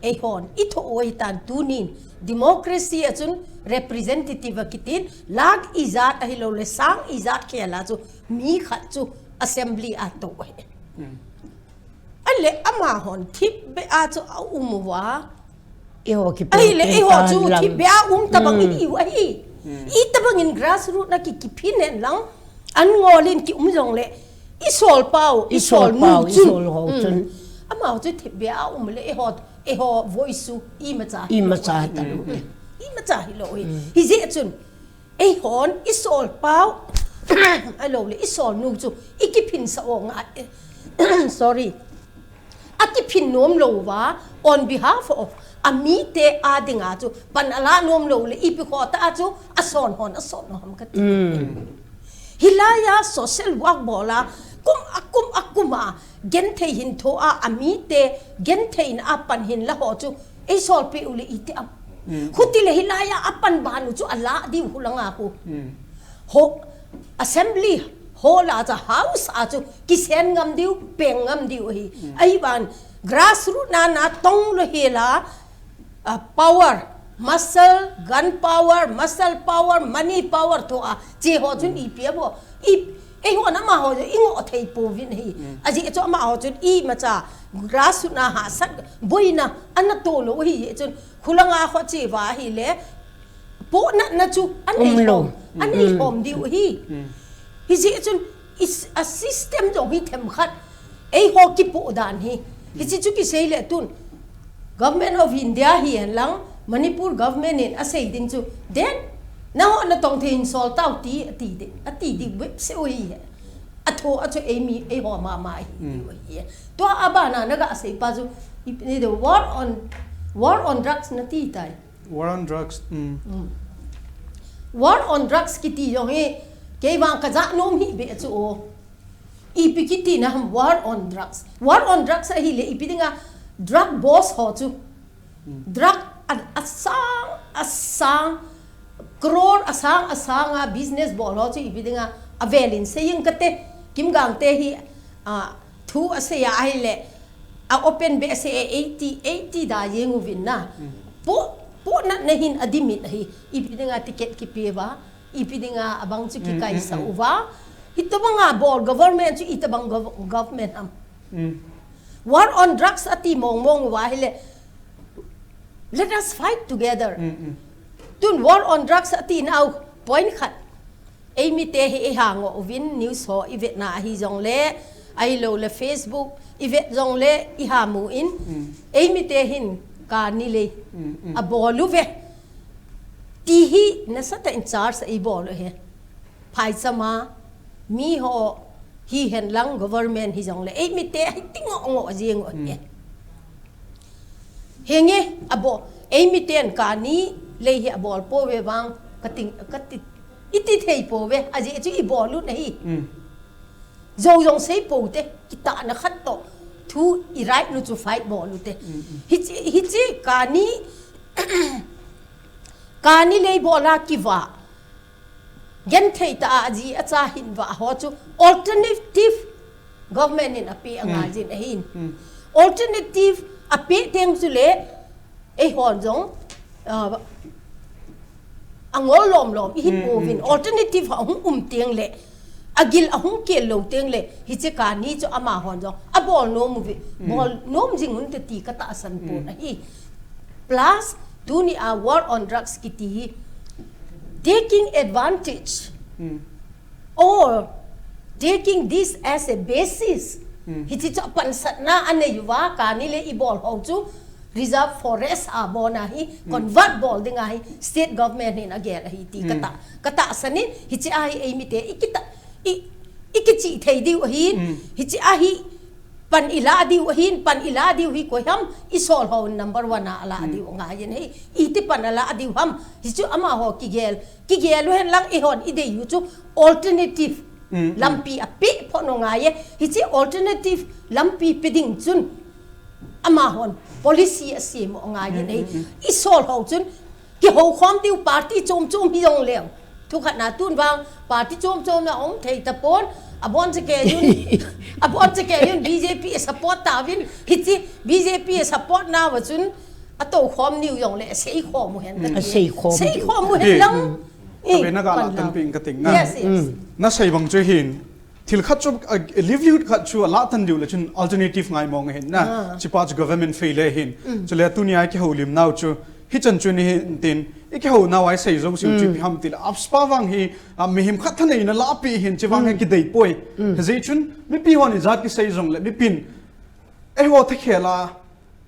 eihon, ithoh u ahitan tunin, democracy a chun representative akitin, lakh ijat ahilou le sang ijat khel a chu, mi khat chu assembly a tou ahi. Ahile amahon thipbeh a chu aum uva. Ahile eiho chu thipbeh a um tabang ihiu ahi. Itobang in grassroot na ki, kiphin hen lang, an ngol in kium jongle, isolpau, isolnu chun. Amaho chu thipbeh a um le eiho, eiho voice chu imacha hilou. Imacha hilou hi. Hijeh chun, eihon isolpau, ahilou le isolnu chu ikiphinsah u ngai. Sorry. Akiphin nom louva, on behalf of amite a dinga chu pan ala nom lou le, ipi khoh tah a chu ason hon ason u ham kati. Hilai a social work bol a, kum a kum a kum a, genthei hin tho a, amite gentheina a pan hin la ho chu eisolpeh u le iti am? Khutile hilai a apan ban u chu ala diu, hulanga khu. Ho, assembly hall a chu, house a chu kisen ngam diu, peng ngam diu ahi. Ahivang grassroot na, na tong lou hela, ah, power, muscle, gun power, muscle power, money power tho a, cheho chun ipi abol? I, eihon amaho chu ingoh thei pouvin ahi. Ajeh chu amaho chun imacha grassroot na hahsat boina ana tolou ahi jeh chun, khulanga kho cheuva ahile, pohnatna chu anei lou. Anei khom diu hi. Hijeh chun is a system jong hi themkhat eiho kipoh dan hi. Hiche chu kisei le tun Government of India hi hen lang Manipur government in asei ding chu, then nangho natong thei in sol tau ti ati ding, ati ding bep se u hi. Atho a chu eimi eiho mama hi diu hi. Tua abana naga sei pa chu, the war on, war on drugs nati tai. War on drugs. Mm. War on drugs kiti jong hi, kei vang kajah nom hi be chu o. Ipi kiti na ham war on drugs. War on drugs ahile ipi dinga drug boss ho chu. Drug a, asang, asang, crore asang, asang a business bol ho chu ipi dinga avel in sei ing kate. Kimgang te hi, a, thu asei a ahile, a open be se e eighty, eighty da jeng uvin na. Po, po na, na hin adimit ahi. Ipi dinga ticket kipe va, ipi dinga abang chu kikaisa uva. Hitobanga bol government chu itobang gov-, government am. War on drugs ati mong mong uva hile. Let us fight together. Tun war on drugs ati nau point khat. Eimite hi eiha ngoh uvin news ho ivetna ahi jongle, ahilou le Facebook ivet jongle iha mu in, eimite hin kani lei abol uve. Ti hi nasatah in charge eibol u hi. Phaichama miho hihen lang government hi jongle eimite hi ti ngoh ngoh jeng u hi. Henge, abo, eimiten kani lei hi abol pouve vang, kati, kati, iti thei pouve, ajeh chu ibol u ahi. Jou jong sei pou te, kitahna khat toh, thu i right nu chu fight bol u te. Hiche, hiche kani, kani lei bol a kiva. Genthei tah a aji acha hin vah ho chu alternative government in apeh angai jin ahin. Alternative apeh teng chule eihon jong, ah, angol lom lom ihi pouvin. Alternative ahung um teng le, agil ahung kel lou teng le, hiche kani chu amahon jong abol nom uve, bol nom jing un te ti katahsan pon ahi. Plus, tuni a war on drugs kiti hi, taking advantage or taking this as a basis. Hiche chu apansatna anei uva, kani le ibol ho chu reserve forest a bon ahi, convert bol ding ahi, state government hin agel ahi ti kata, katahsan in, hiche ahi eimite, ikita, i, ikichih thei diu ahin, hiche ahi, pan ilah diu ahin, pan ilah diu hi koi ham, isol ho number one a alah diu ngai in hi, iti pan alah diu ham, hichu amaho kigel, kigel u hen lang eihon idei u chu alternative lampi apeh pho ngai e, hiche alternative lampi pe ding chun amahon policy asem u ngai in hi, isol ho chun, kihou khom diu party chom chom hi jong leu. Thukhat na tun vang party chom chom na um thei tapon. Abon che ke yun. Abon che ke yun B J P support ta vin. Hiche B J P support na va chun atou khom niu jong le sei khom u hen. Sei khom u hen lang. Abe na ga la tan ping ka ting na. Yes, yes. Na sei bang chu hin. Thil khat chu, a, livelihood khat chu alah tan diu le chun alternative ngai mong ahin na. Chipa chu government fail ahin. Chule tunia kihoulim nau chu, hichan chu ni hin tin, ikihou nau a isei jou siu chu ipi ham tile, AFSPA vang hi, a, mihem khat thaneina lahpi hin, chivang hi kidei poi. Hijeh chun, mipi hon ijat kisei jong le, mipin, eiho thakhel a,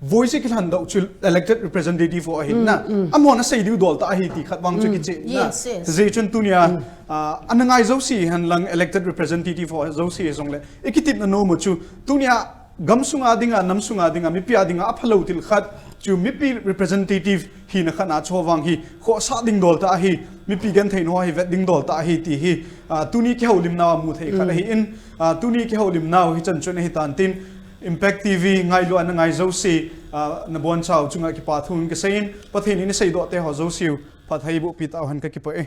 voice kilhan doh chu elected representative ho ahin na. Amahon asei diu dol tah ahi ti khat vang chu kicheh na. Hijeh chun tunia, a, ana ngai jouse hen lang elected representative ho jouse jong le. Ikitepna nom u chu tunia gamsunga dinga, namsunga dinga, mipi a dinga, aphalou thil khat chu mipi representative hina khat a chu vang hi, khohsah ding dol tah ahi, mipi genthei ho hi vet ding dol tah ahi ti hi, a, tuni kihoulim nau a mu thei khat ahin, a, tuni kihoulim nau hichan chun ahi tan tin, Impact T V ngailu ana ngai jouse, a, nabonchau chunga kipa thu in kasei in, Pathen in isei doh te ho jouse u, phatthei boh pi tau hen kakipah e.